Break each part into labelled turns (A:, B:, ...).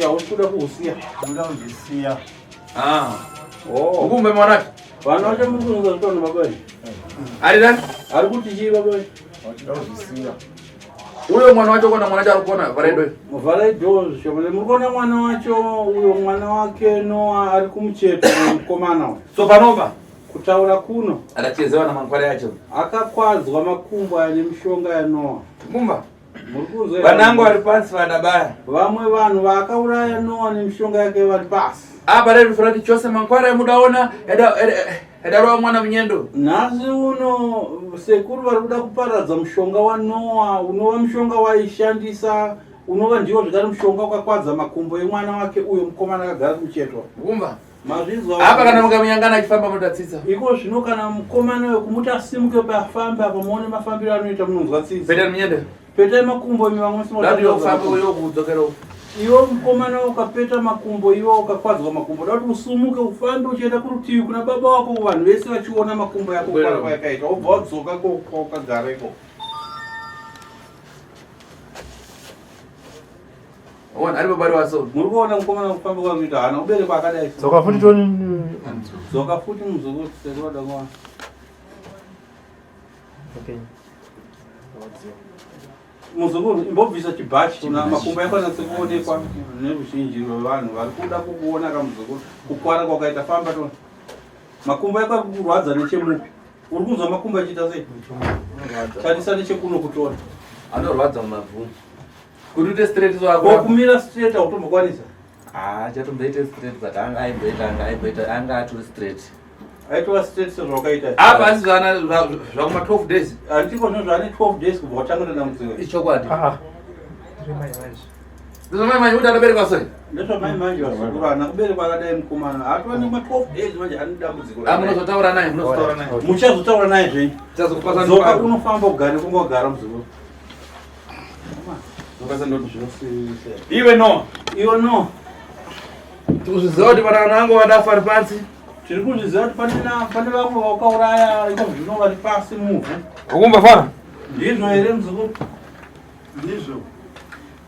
A: Kuti hausi kuda kuhusiya.
B: Ndinoda kuzvisiya.
C: Ah.
A: Oh.
C: Ukumbe mwana wacho.
A: Vana vacho muri kunzwa zvitaura baba venyu.
C: Ari nani?
A: Ari kuti chii baba venyu?
B: Vachida kuzvisiya.
C: Uyo mwana wacho kona mwana wacho ari kuona vharaido.
A: Vharai door zvishoma. Muri kuona mwana wacho uyo mwana wake Noah ari kumucheto mukomana uyo.
C: So panopa
A: Kutaura kuno
C: akachezewa na mankwari acho.
A: Akakwadzwa makumbo aya nemishonga yaNoah.
C: Kumba.
A: Muri kunzwa here?
C: Vanangu vari pasi vanabaya.
A: Vamwe vanhu vaakauraya Noah nemishonga yake vari pasi.
C: Apa rero furati chose mankwara emudaona eda edarova mwana munyendo.
A: Nhasi uno sekuru vari kuda kuparadza mushonga waNoah unova mushonga waishandisa unova ndiwo zvekare mushonga wakakwadza makumbo emwana wake uyo mukomana akagara kumuchetwa.
C: Kumba.
A: Mazvinzwa
C: apa kana mukamunyangana achifamba munotatsitsa.
A: Iko zvino kana mukomana uyo kumuti asimuke pafambe apo muone mafambiro anoita munonzwa tsitsi.
C: Petai munyende.
A: Petai makumbo imi vamwe
C: Dati yofamba uyo kudzokera uko.
A: Iwe mukomana ukapeta makumbo iwe ukakwadzwa makumbo da kuti usumuke ufambe uchienda kurutivi kuna baba wako vanhu vese vachiona makumbo yako
C: Kwera.
A: kukwana kwayakaita wobva wadzoka kwawakagara ikoko.
C: Ona ari baba waso.
A: Muri kuona mukomana kufamba kwakuita haana kuberekwa akadai.
D: Dzoka futi toni.
A: Dzoka futi muzukuru sekuru vada kuona.
D: Okay.
A: Muzukuru imbobvisa chibhachi una makumbo yako anatse kuonekwa neruzhinji rwevanhu vari kuda kukuona ka muzukuru kukwara kwakaita famba tona. Makumbo yako ari kukurwadza nechemupi. Uri kunzwa makumbo achiita sei? Tarisa nechekuno kutora.
C: Anorwadza mumabvunzo. Kuti uite straight so
A: Ko kumira straight hautombokwanisa.
C: Ah, chatomboita straight but anga aimboita anga aimboita anga atori straight.
A: Aitova straight sezvawakaita.
C: Apa asi zvana zvakuma 12 days.
A: Handiko zvino zvane 12 days kubva watanga nedambudziko.
C: Ichokwadi.
D: Ah. Ndiri mai manje.
C: Ndizvo manje kuti anoberekwa sei?
A: Ndezvamai manje vazukuru haana kuberekwa akadai mukomana. Atova nema 12 days manje ane dambudziko.
C: Ah, munozotaura naye, munozotaura naye.
A: Muchazotaura naye zvenyu.
C: Tichazokupasa
A: Dzoka unofamba ugare kungogara muzukuru.
C: Iwe no.
A: Iwe no.
C: Tikuzviziva kuti vana vangu vadafa vari pasi.
A: Tiri kuzviziva kuti pane pane vamwe vakauraya iko zvino vari pasi muvhu.
C: Ukumba fana?
A: Ndizvo here muzukuru?
B: Ndizvo.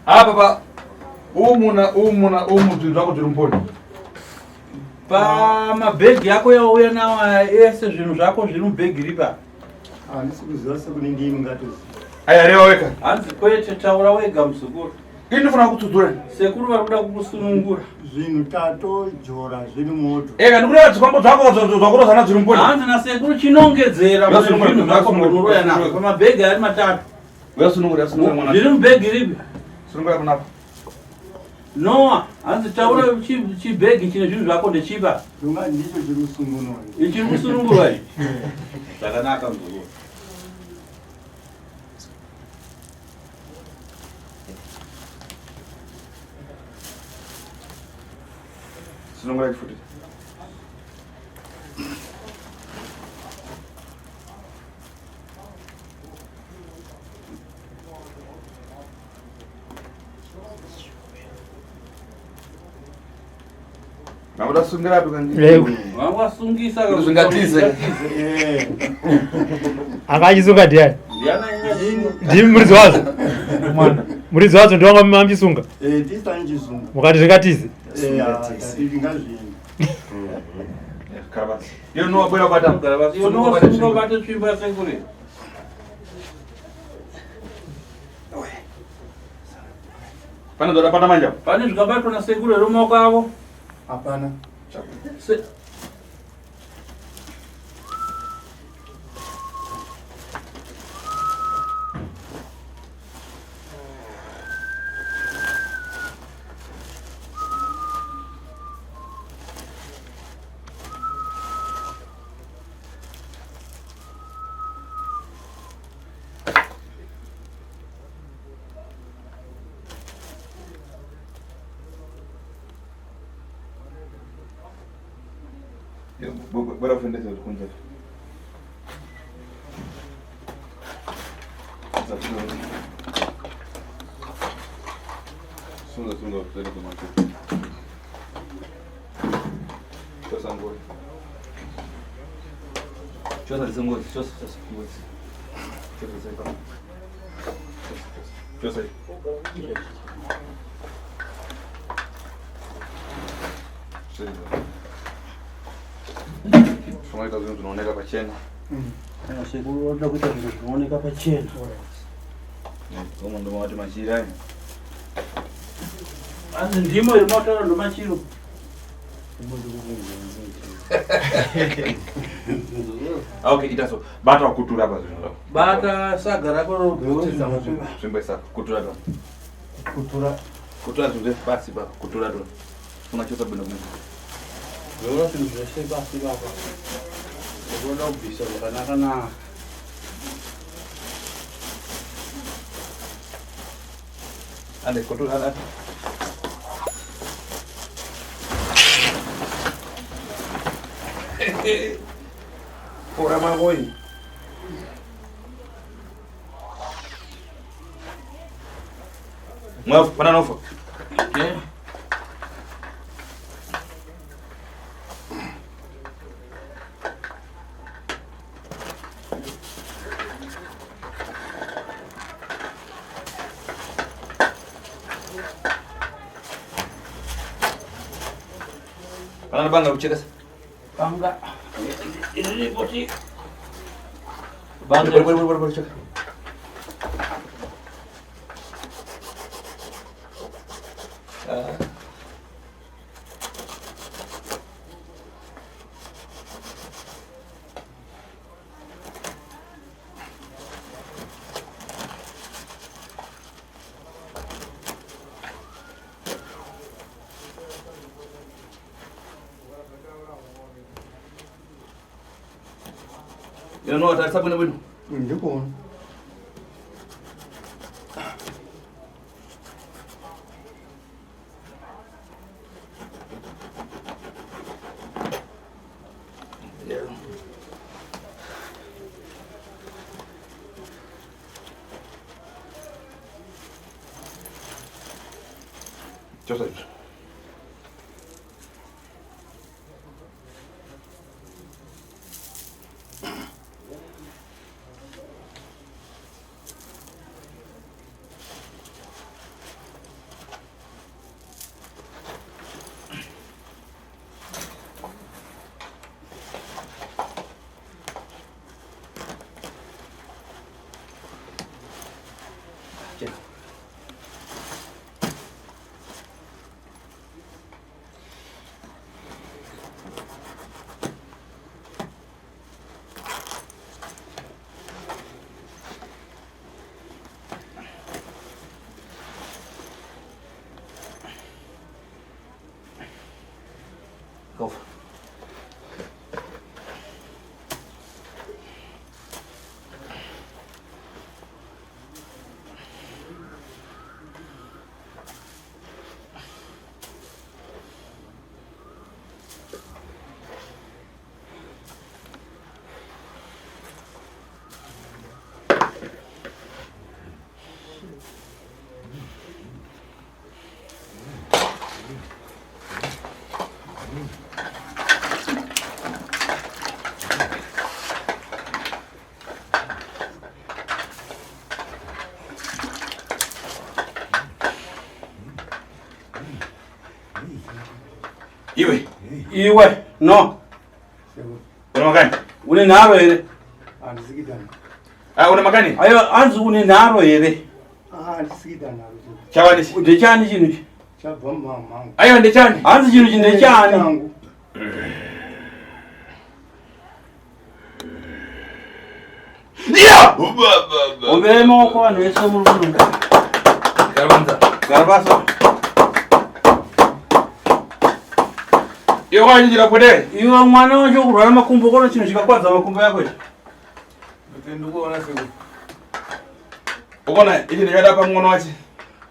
C: Apa pa umu na umu na umu zvinhu zvako zviri muponi.
A: Pamabhegi ako yauya nawo aya ese zvinhu zvako zviri mubhegi ripa.
B: Handisi kuziva sekune ndimi ngatoziva.
C: Aya reva wega.
A: Hanzi kwete taura wega muzukuru.
C: Ini ndinofanira kutsudzura.
A: Sekuru vari kuda kukusunungura.
B: Zvinhu tatojora zviri moto.
C: Eka ndikureva zvikwambo zvako zvakurozana zviri muponi.
A: Hanzi nasekuru chinongedzera mune zvinhu zvako munorora nazvo pamabhegi ari matatu.
C: Uyasunungura, uyasunungura mwana.
A: Zviri mubhegi ripi?
C: Sunungura kunapa.
A: Noah, hanzi taura chibhegi chine zvinhu zvako ndechipa.
B: Ndonga ndicho chiri kusungunurwa.
A: Ichiri kusunungurwa ichi. Zvakanaka mzukuru.
C: Sunungura chifuti.
A: Vangwasungisa
D: anga achisunga ndiani? Ndimi muridzi wazvo. Muridzi wazvo ndiwanga mamuchisunga. Mukati zvingatize.
A: Bata tsvimbo yasekuru.
C: Pane zvakabata manje apa?
A: Pane zvikabatwa nasekuru here mumaoko avo?
B: Hapana.
A: Se
C: Bora kufendeza kunze. Sunga sunga kupeleka macho. Chosa ngozi. Chosa ngozi, chosa chosa ngozi. Chosa chosa. Chosa. Zvinoita zvinhu zvinooneka pachena.
A: Kana sekuru vanoda kuita zvinhu zvinooneka pachena.
C: Vamwe ndomavati machira aya.
A: Hanzi ndimo iri mataura ndomachiro.
C: Okay, ita so. Bata kutura pa zvinhu zvako.
A: Bata saga rako robhewa.
C: Zvimbo isaka kutura to.
B: Kutura.
C: Kutura zvinhu zvese pasi pa kutura to. Kuna chose bwino bwino.
A: Zvoona zvinhu zvese pasi papa. Unoda kubvisa zvakanaka na.
C: Ande kutura ande.
A: Pora magoi.
C: Mwafu pana nofa.
A: Okay.
C: Pana banga kucheka.
A: Banga. Iripo ti.
C: Banga.
A: Banga.
C: Bora bora bora cheka. You know what? That's bwino bwino.
B: Ndikuona.
C: Yeah. Joseph. Go. Iwe,
A: Iwe, no.
B: Sekuru.
C: una makani?
A: Une nharo here?
B: Handisi kuita nharo.
C: Ah, una makani?
A: Aiwa, hanzi une nharo here?
B: Ah, handisi kuita nharo sekuru.
C: Chawani.
A: Ndechani chinhu ichi?
B: Chabva mumama mangu.
C: Aiwa ndechani?
A: Hanzi chinhu ichi ndechani?
B: Changu.
C: Yeah!
A: Omberai maoko vanhu vese muri kuno.
C: Garbanza.
A: Gara basa.
C: Iwe wachinjira kwete?
A: Iwe mwana wacho kurwara makumbo kono chinhu chikakwadza makumbo yako ichi.
E: Ndikuona sekuru.
C: Ukona ichi ndechadapa mwana wachi.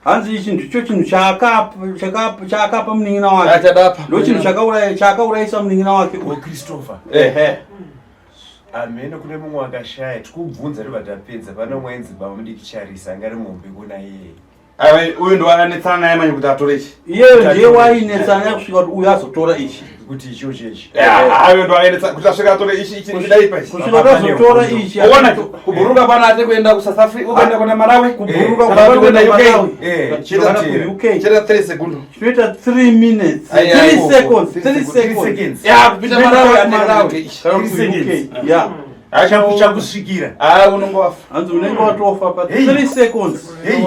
A: Hanzi ichi ndicho chinhu chaakapa munin'ina wake.
C: Achadapa.
A: Ndo chinhu chakauraya chakaurayisa munin'ina wake uyu.
E: Christopher.
A: Ehe.
E: Amene kune mumwe akashaya tikubvunza tobva tapedza pane umwe ainzi baba mudiki Charisi anga ari muhombe kuna iye.
C: Aiwa, uyu ndo akanetsana naye manje kuti atore ichi.
A: Iyeyo ndiye wainetsana naye kusvika kuti uyu azotora ichi.
E: Kuti icho chechi.
C: Ayo ndo akanetsa kuti asvika atore ichi ichi chidaipa ichi.
A: Kusvika kuti azotora ichi.
C: Uona kubhuruka pano ati kuenda ku South Africa, kuenda kuna Malawi,
A: Kubhuruka
C: kana kuti
A: kuenda
C: kuenda UK.
A: Malawi.
C: Chita
A: Kana ku UK.
C: Chita 3 segundu.
A: Chinoita 3 minutes.
C: Ai,
A: 3
C: ai, oh,
A: seconds.
C: oh,
A: 3 seconds.
E: seconds.
C: Ya kupinda Malawi ati Malawi.
A: Kana ku
E: Three seconds.
A: UK. Yeah.
E: Chakusvikira.
C: Ah, unongo wafa.
A: Hanzi unenge watofa pa
E: Hey.
A: 3 seconds.
E: Hey.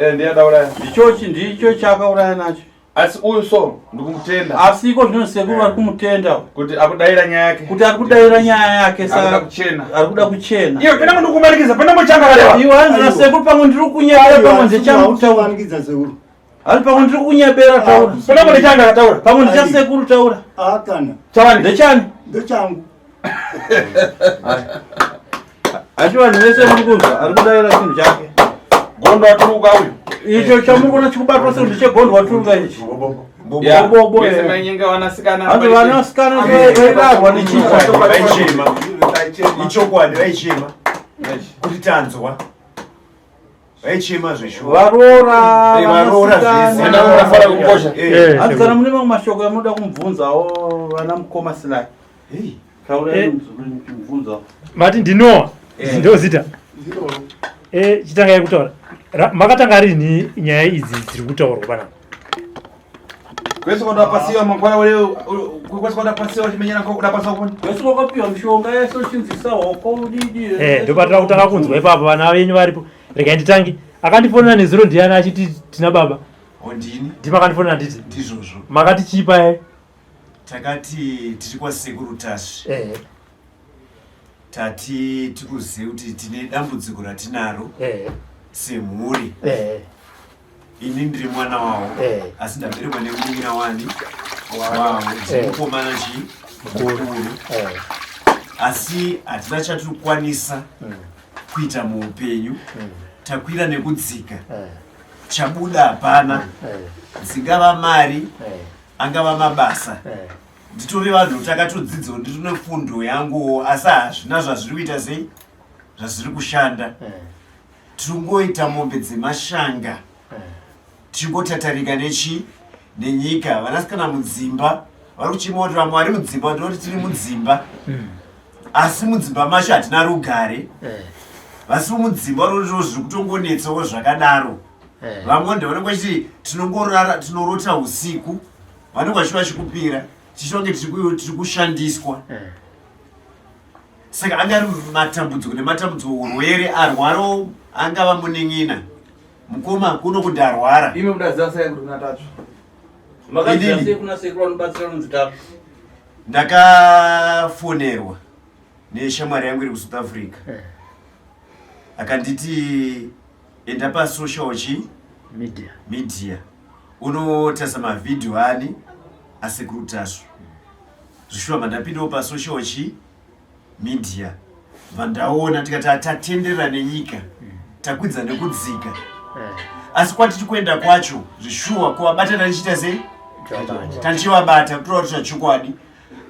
C: Eh, ndiye adauraya.
A: Ndichochi ndicho chaakauraya nacho.
C: Asi uyu so ndikumutenda
A: Asi iko zvino sekuru vari kumutenda
C: kuti akudaira nyaya yake.
A: kuti ari kudaira nyaya yake
C: Akuda
A: saka
C: kuchena.
A: ari kuda kuchena.
C: Iyo pena munhu kumanikidza pena muchanga kalewa.
A: Iwe hanzi nasekuru pamwe ndiri kunyebera pamwe ndechangu taura.
B: Kumanikidza sekuru.
A: Hanzi pamwe ndiri kunyebera taura.
C: Pena munhu changa kataura.
A: Pamwe ndichasekuru taura.
B: Ah, kana.
C: Chawani.
A: Ndechani?
B: Ndechangu.
A: Asi vanhu vese muri kunzwa ari kudaira chinhu chake.
C: Gondo aturuka uyu.
A: Icho chamuri kuona chikubatwa sekuti chegondo waturuka ichi.
C: Ya,
A: Bobo,
C: vese
A: eh.
C: mainyenga vanasikana.
A: Hanzi vanasikana vairarwa nechicha.
E: Vaichema. Ichokwadi vaichema. Kuti tanzwa. Vaichema zveshuwa.
A: Varoora,
E: Eh, varoora zvese.
A: vanasikana.
C: Vana kukosha.
E: Eh.
A: Hanzi kana mune mamwe mashoko amunoda kumubvunzawo vana mukoma Silai.
E: Hey.
A: Taurai
D: Eh.
A: mubvunzawo.
D: Mati ndinoa ndo zita.
B: Ndiro.
D: Chitangai kutaura. Makatanga rini nyaya idzi dziri kutaurwa panapa?
C: Kwese kwada pasiwa mangwana ule kwese kwada pasiwa chimenyana kwa kuda pasiwa kuni.
A: Vese vakapiwa mishonga yese uchinzisa hoko udidi.
D: Ndopatira kutanga kunzwa ipapo vana venyu varipo. Regai nditange. Akandifonera nezuro ndiani achiti tina baba.
E: Ondini.
D: Ndima akandifonera nditi.
E: Ndizvozvo.
D: Makati chipa eh?
E: Takati tiri kwasekuru Tasvi. Tati tikuzive kuti tine dambudziko ratinaro semhuri. Ini ndiri mwana wavo asi ndaberekwa nemunin'ina wani wavo ndiri mukomana chi mukuru asi hatina chatiri kukwanisa kuita muupenyu. Takwira nekudzika, chabuda hapana. Dzingava mari, angava mabasa, nditori vanhu takatodzidzawo, ndiri nefundo yanguwo, asi hazvina zvazviri kuita sei, zvazviri kushanda. Tiringoita mombe dzemashanga, tichingotatarika nechi nenyika. Vanasikana mudzimba vari kuchema kuti vamwe vari mudzimba, tinoti tiri mudzimba, asi mudzimba macho hatina rugare. Vasi mudzimba vari zviri kutongonetsawo zvakadaro. Vamwe ndavanenge vachiti tinongorara, tinorota usiku, vanenge vachiva vachikupira tichitonge tiri kushandiswa. Saka angari matambudziko nematambudziko, urwere, arwaro, angava munin'ina mukoma kuno kuti arwara.
C: Imi mudaziva sei kuti kuna Tatsva?
A: Makaziva
E: Inini.
A: sei kuna sekuru vanobatsira vanonzi Tatsva?
E: Ndakafonerwa neshamwari yangu iri kuSouth Africa, akanditi enda pasocial chi
D: Media.
E: media unotarisa mavhidhiyo ani asekuru Tasvu. Zvishuwa mandapindawo pasocial chi media, vandaona tikati tatenderera nenyika, takwidza nekudzika, asi kwatiri kuenda kwacho zvishuwa kuvabata tanichiita sei, tanichivabata kutora kuti chokwadi,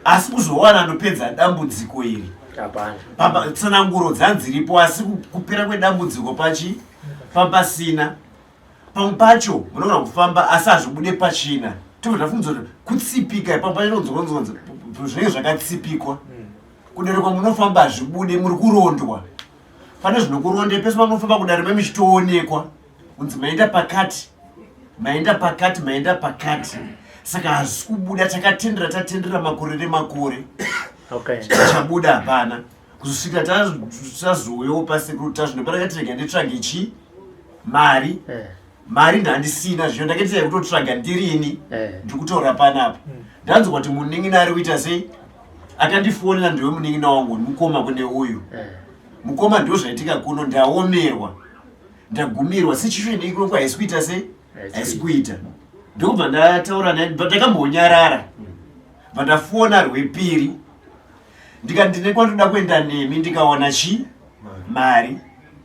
E: asi kuzowana anopedza dambudziko iri
D: Hapana.
E: Pamba tsananguro dzanziripo, asi kupera kwedambudziko pachi pambasina. Pamwe pacho munogona kufamba asi hazvibude pachina, tobva tafunza kuti kutsipika. Pamwe pacho nonzonzonzo zvinenge zvakatsipikwa kudare kwamunofamba hazvibude, muri kurondwa. Pane zvinokuronde pese pamunofamba kudare memuchitoonekwa kunzi maenda pakati, maenda pakati, maenda pakati, saka hazvisi kubuda. Takatendera, tatendera makore nemakore, chabuda hapana, kuzosvika tazouyawo pasekuru Tasvu. Ndopatakati rega nditsvage chi mari. Mari ndandisina zvino, ndakaita yekutotsvaga ndirini. Ndiri kutaura panapa, ndanzwa kuti munin'ina ari kuita sei, akandifonera ndiwe munin'ina wangu, mukoma kune uyu mukoma. Ndo zvaitika kuno, ndaomerwa, ndagumirwa, situation ikunoko haisi kuita sei, haisi kuita. Ndokubva ndataura naye, but ndakambonyarara, bva ndafona rwepiri, ndikati ndine kwandoda kuenda nemi ndikawana chi mari,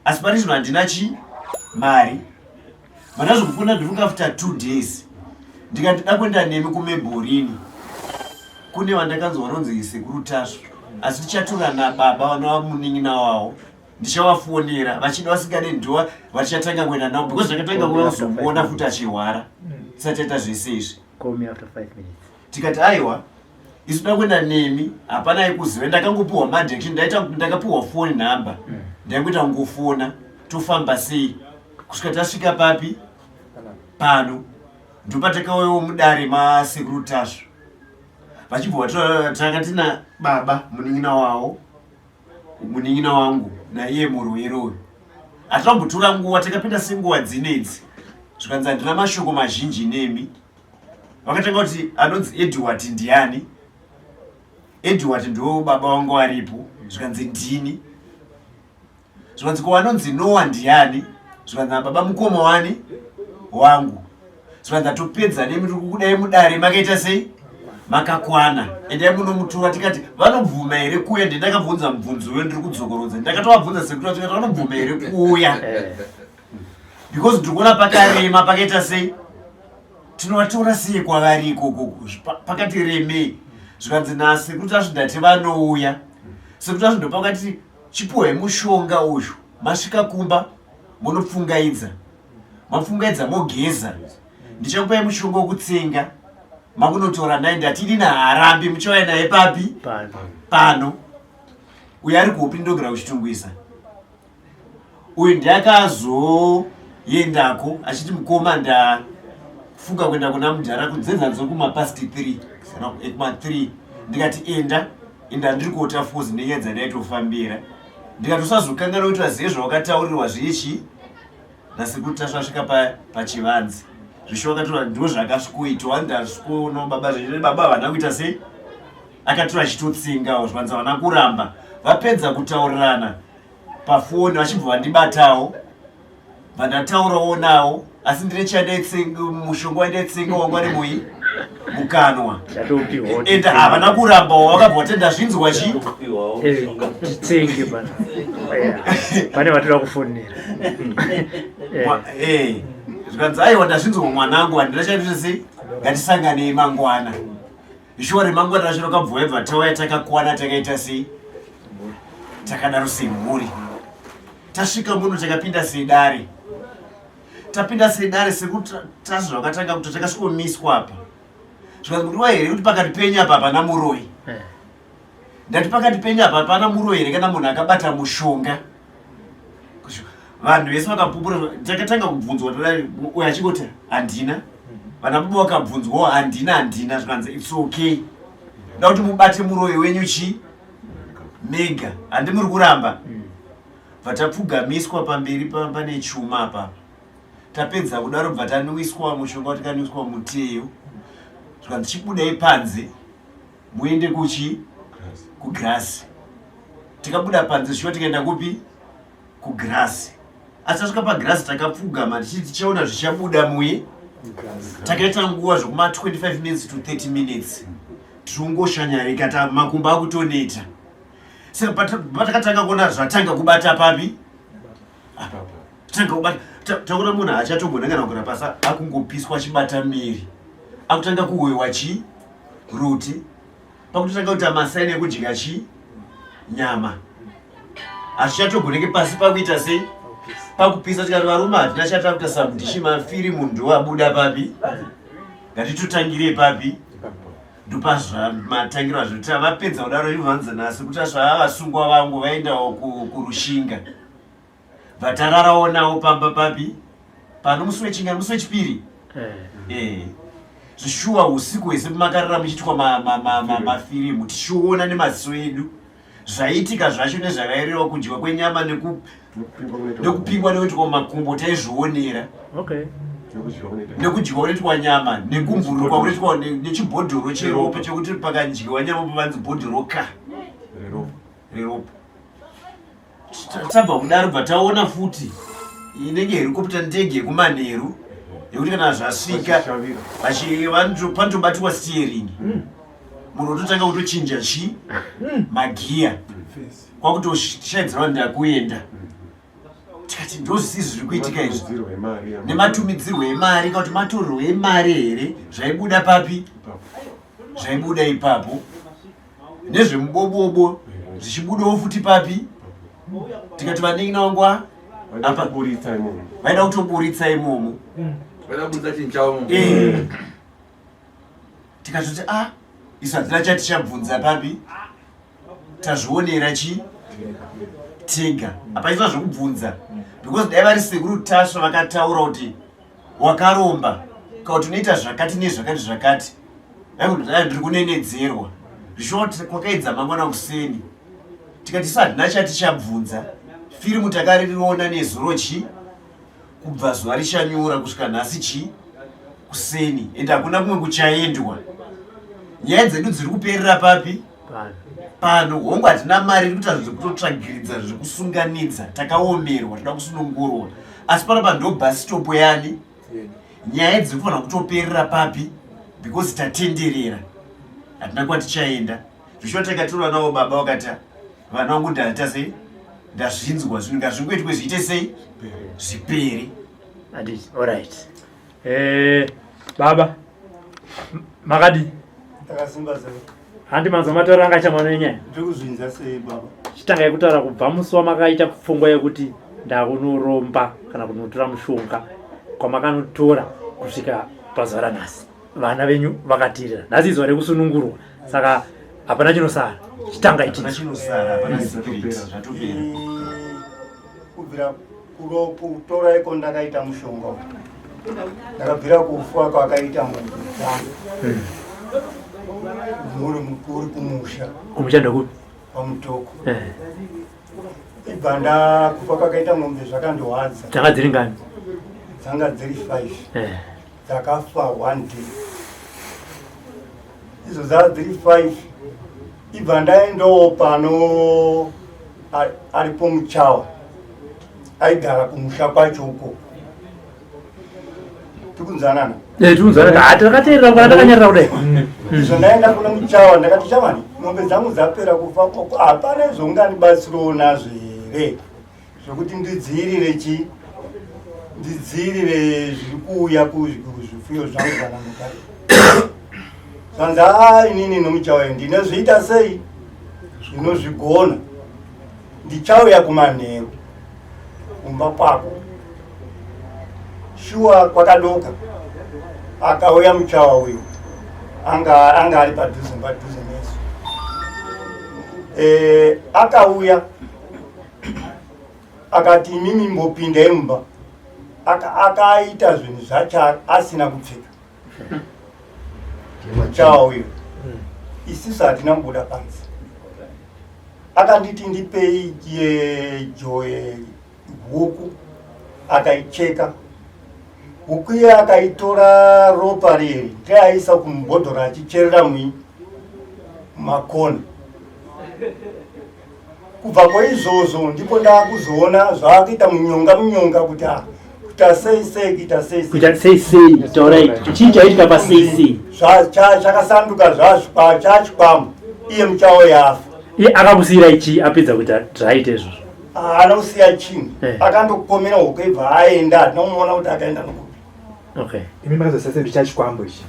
E: asi pari zvino handina chi mari. Vandazomufona ndifunga after 2 days, ndikati ndida kuenda nemi kuMebhorini, kune vandakanzwa vanonzi sekuru Tasvu, asi tichatura nababa vanova munin'ina wavo. Ndichavafonera vachida vasingade ndova vachatanga kuenda navo because ndakatanga kuuya kuzomuona futi achirwara tisati taita zvese izvi.
F: Call me after 5 minutes.
E: Tikati aiwa, isu toda kuenda nemi, hapana aikuziva. Ndakangopiwa madirection, ndaita ndakapiwa phone number, ndaingoita kungofona tofamba sei kusvika tasvika papi pano. Ndopatakauyawo mudare masekuru Tasvu, vachibva vatora. Tanga tina baba, munin'ina wavo, munin'ina wangu naiye murwere uyu. Hatinambotora nguva, takapinda senguva dzinedzi. Zvikanzi handina mashoko mazhinji nemi. Vakatanga kuti anonzi Edward ndiani? Edward ndo baba vangu varipo. Zvikanzi ndini. Zvikanzi ko anonzi Noa ndiani? Zvikanzi baba mukoma wani wangu. Zvikanzi atopedza nemi, tiri kukudai mudare makaita sei, makakwana, endai munomutora. Tikati vanobvuma here kuuya? Ndendakabvunza mubvunzo uyo, ndiri kudzokorodza, ndakatovabvunza sekuti tikati vanobvuma here kuuya, because ndiri kuona pakarema, pakaita sei, tinovatora sei kwavari ikoko, pakati remei. Zvikanzi nasekuti azvindati vanouya. Sekuti azvindo pakati chipuhwai mushonga uyu, masvika kumba munopfungaidza, mapfungaidza mogeza, ndichakupai mushonga wokutsenga, makunotora naye. Ndatidi naharambi, muchauya naye papi?
F: Pano.
E: Pano. Uyo ari kuhopi, ndogara kuChitungwiza. Uyu ndiakazoendako achiti mukoma, ndafunga kuenda kuna mudhara kudzenza kumapast 3 kana kuma 3. Ndikati enda, enda, ndiri kuota fozi nenyaya dzandaitofambira. Ndikati usazokanganwa kuti vazive zvawakataurirwa zvichi nasekuru Tasvu. Asvika pachivanze zvisho vakatora, ndo zvakasvikoitwa. Ndasvikoona baba zvezve, baba havana kuita sei, akatora achitotsengawo. Zvikanzi havana kuramba. Vapedza kutaurirana pafoni, vachibva vandibatawo, vandataurawo nawo, asi ndine chandaitsenga, mushonga wandaitsenga wanga uri mui mukanwa.
F: Chatopiwa.
E: Ende havana kurambawo, vakabva vati ndazvinzwa chi.
F: Titsenge pano. Pane vatoda kufonera.
E: Zvikanzi aiwa, ndazvinzwa mwanangu, handina chaitose sei, ngatisanganei mangwana. Shuwa remangwana racho rakabva yabva tauya takakwana, takaita sei, takadaro semhuri. Tasvika muno, takapinda sedare, tapinda sedare sekuti tazi zvakatanga kuti takasvikomiswa apa. Zvikanzi muriwa here kuti pakati penyu apa hapana muroi? Ndati pakati penyu apa hapana muroi here kana munhu akabata mushonga? Vanhu vese vakapupura. Takatanga kubvunzwa tadai, uyo achingoti handina. Vana baba vakabvunzwawo, handina, handina. Zvikanzi it's okay, da kuti mubate muroi wenyu chi mega, handi muri kuramba. Bva tapfugamiswa pamberi pane chuma apa. Tapedza kudaro, bva tanwiswa mushonga, tikanwiswa muteyo. Zvikanzi chibudai panze muende kuchi kugrasi. Tikabuda panze zvichiwa, tikaenda kupi? Kugrasi. Asi tasvika pagrasi, takapfugama tichiti tichaona zvichabuda muye. Takaita nguva zvekuma 25 minutes to 30 minutes tirungoshanyarika, makumbo akutoneta. Saka patakatanga kuona zvatanga kubata papi, tanga kubata, takuona munhu haachatogona kana kugara pasi, akungopiswa achibata miri, akutanga kuwewa chi ruti, pakutotanga kuita masaini ekudya chi nyama, hazvichatogoneke pasi pakuita sei, pakupisa. Tikati varume, hatina chatakuita samudishi mafiri, munhu wabuda papi, ngatitotangirei papi. Ndopazvamatangiro azvo. Vapedza kudaro, ivanzi nhasi kuti zvavasungwa vangu vaendawo kuRushinga, vatararawo nawo pamba papi pano musi wechinga, musi wechipiri. Zvishuwa usiku hwese makarara muchiitwa mafirimu, tichiona nemaziso edu zvaiitika zvacho nezvavaireva, kudyiwa kwenyama nekupingwa nekuitwa makumbo, taizvionera. Nekudyiwa kunoitwa nyama, nekumvururwa kunoitwa nechibhodhoro cheropa, chekuti pakadyiwa nyama pavanzi bhodhoro ka reropa. Tabva kudaro, bva taona futi inenge helicopter, ndege yekumanheru, yekuti kana zvasvika panotobatiwa steering, munhu ototanga kutochinja chi magiya, kwakutoshaidzira ndakuenda. Tikati ndozvisi zviri kuitika izvi, nematumidzirwo emari kana kuti matorerwo emari here, zvaibuda papi, zvaibuda ipapo, nezvemubobobo zvichibudawo futi papi. Tikati vanin'ina wangu apa vaida kutoburitsa imomo.
C: Vaida kuburitsa chinhu chavo.
E: Eh. Tikatoti a ah, isu hatina chatichabvunza papi tazvionera chi tega hapaiswa zvekubvunza because dai vari sekuru tasva vakataura kuti wakaromba kana kuti unoita zvakati nezvakati zvakati dai ndiri kunenedzerwa zvishuwa kwakaedza mangwana kuseni tikati isu hatina chatichabvunza firimu takaririona nezuro chi kubva zuva richanyura kusvika nhasi chi kuseni ende hakuna kumwe kuchaendwa nyaya dzedu dziri kuperera papi pano hongu hatina mari iri kuita zvekutotsvagiridza zvekusunganidza takaomerwa toda kusunungurwa asi panapa ndo bhasitopo yani nyaya dziri kufanira kutoperera papi because tatenderera hatina kwatichaenda zvishuwa takatora navo baba vakati vana vangu ndaita sei ndazvinzwa zvinhu ngazvingoitwe zviite sei zvipere
D: Alright. Eh, baba makadii?
B: Takasimba sei?
D: Handi manzwa mataura anga chamwana nenyaya.
B: Ndiri kuzvinza sei baba?
D: Chitangai kutaura kubva musi wamakaita pfungwa yekuti ndakunoromba kana kunotora mushonga kwamakanotora kusvika pazuva ranhasi. Vana venyu vakatirira. Nhasi izuva rekusunungurwa. Saka hapana chinosara. Chitangai
E: Hapana chinosara, hapana secret, zvatopera.
B: Kubvira kutora iko ndakaita mushonga uyu. Ndakabvira kufa kwakaita mombe dzangu. Muri mukuru kumusha.
D: Kumusha ndokupi?
B: Kwamutoko. Ibva ndakufa kwakaita mombe zvakandirwadza.
D: Dzanga dziri ngani?
B: Dzanga dziri 5. Dzakafa one day. Idzo dzanga dziri 5. Ibva ndaendawo pano aripo muchawa aigara kumusha kwacho uko. Tikunzwanana?
D: Eh, tikunzwanana. Ah, takateerera kana takanyarara kudai.
B: Izvo ndaenda kuna muchawa ndakati chavani mombe dzangu dzapera kufa koko hapana zvaungandibatsirawo nazvo here zvekuti ndidziirire chi ndidziirire zviri kuuya kuzvifuyo zvangu kana mugari zvanzi aa inini nomuchawa ndinozviita sei ndinozvigona ndichauya kumanheru kumba kwako shuwa kwakadoka akauya muchawa uyu anga anga ari padhuze padhuze nesu e, akauya akati imimi mbopindai mumba akaita aka zvinhu zvacho asina kupfeka muchawa uyu isisu hatina kubuda panze akanditi ndipei joe huku akaicheka huku iye akaitora ropa riri ndiaisa kumubhodhoro achicherera mui makona kubva kwaizvozvo ndipo ndakuzoona zvaakuita munyonga munyonga kuti ah, kuita sei sei kuita sei
D: kuita sei sei taurai chii chaitika pa sei sei
B: chakasanduka zvachachikwambo iye muchawo yafa
D: iye akakusiyirai chii apedza kuita zvaita izvozvo
B: haana kusiya chinhu
D: eh.
B: akandokomera hoko ibva aenda hatina kumuona kuti akaenda nokupi
D: okay
G: imi makazosiyira sei kuti chachikwambo ichi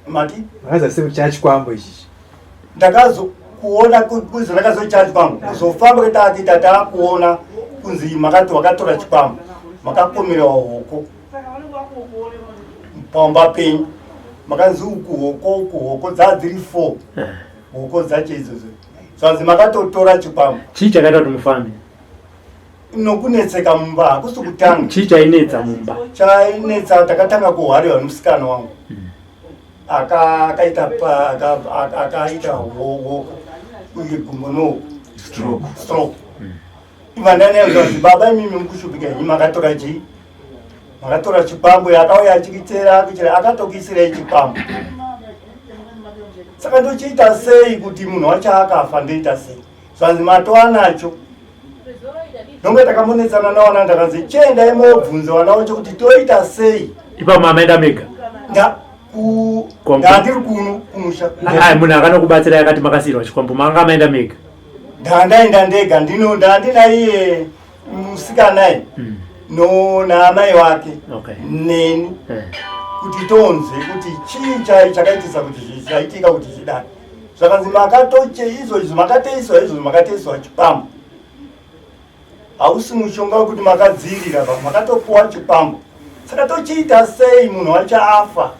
B: mati
G: makazosiyira sei kuti chachikwambo ichi
B: ndakazokuona kuzi ndakazocha chikwambo kuzofamba kwetakuita taakuona kunzi makati wakatora chikwambo makakomerewa hoko pamba penyu makanzi uku hoko uku hoko dzaa dziri four
D: eh.
B: hoko dzacho idzodzo zvanzi makatotora chikwambo
D: chii chakaita kuti mufambe
B: nokunetseka mumba hakusi kutanga
D: chii chainetsa mumba
B: chainetsa takatanga kuhwariwa nemusikana wangu hmm. Akaita akaita woko uye gumbo no
E: stroke
B: stroke hmm. ivandanaezvanzi baba imimi mukushupika henyu makatora chii makatora chikwambo yakauya achikitera akuchera akatokisirai chikwambo saka ndochiita sei kuti munhu wacho akafa ndoita sei zvanzi matoa nacho nonge takambonetsana nawana ndakanzi chiendai mobvunza vana wacho kuti toita sei
D: ipa mama enda mega
B: ndandiri kuno kumusha
D: ai munhu akanokubatsirai akati makasiirwa chikwambo manga maenda mega
B: ndandaenda ndega ndino ndandina iye musikana hmm. no naamai wake
D: okay.
B: neni
D: eh.
B: kuti tonze kuti chii chai chakaitisa kuti zvaitika kuti zvidai zvakanzi makatoche izvo izvo makateiswa izvo makateiswa chikwambo. Hausi mushonga wekuti makadziirira ba, makatopuwa chikwambo. Saka tochiita sei munhu wacho afa?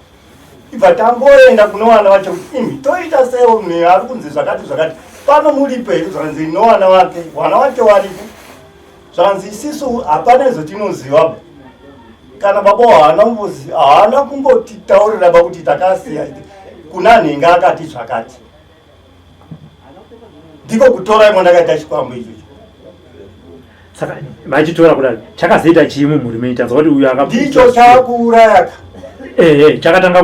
B: Ibva tamboenda kune vana vacho kuti imi toita sei munhu ari kunzi zvakati zvakati. Pano muripo here zvakanzi nowana wake, wana wake waripo. Zvanzi isisu hapana izvo tinoziva ba. Kana baba haana kumbozi haana kumbotitaurira ba kuti takasiya kuna nhinga akati zvakati. Ndiko kutora imwe ndakaita chikwambo ichocho.
D: Saka vachitora kudaro chakazoita chii mumhuri menyu? Tanzwa kuti uyu aka
B: Ndicho chakuuraya ka.
D: Eh eh chakatanga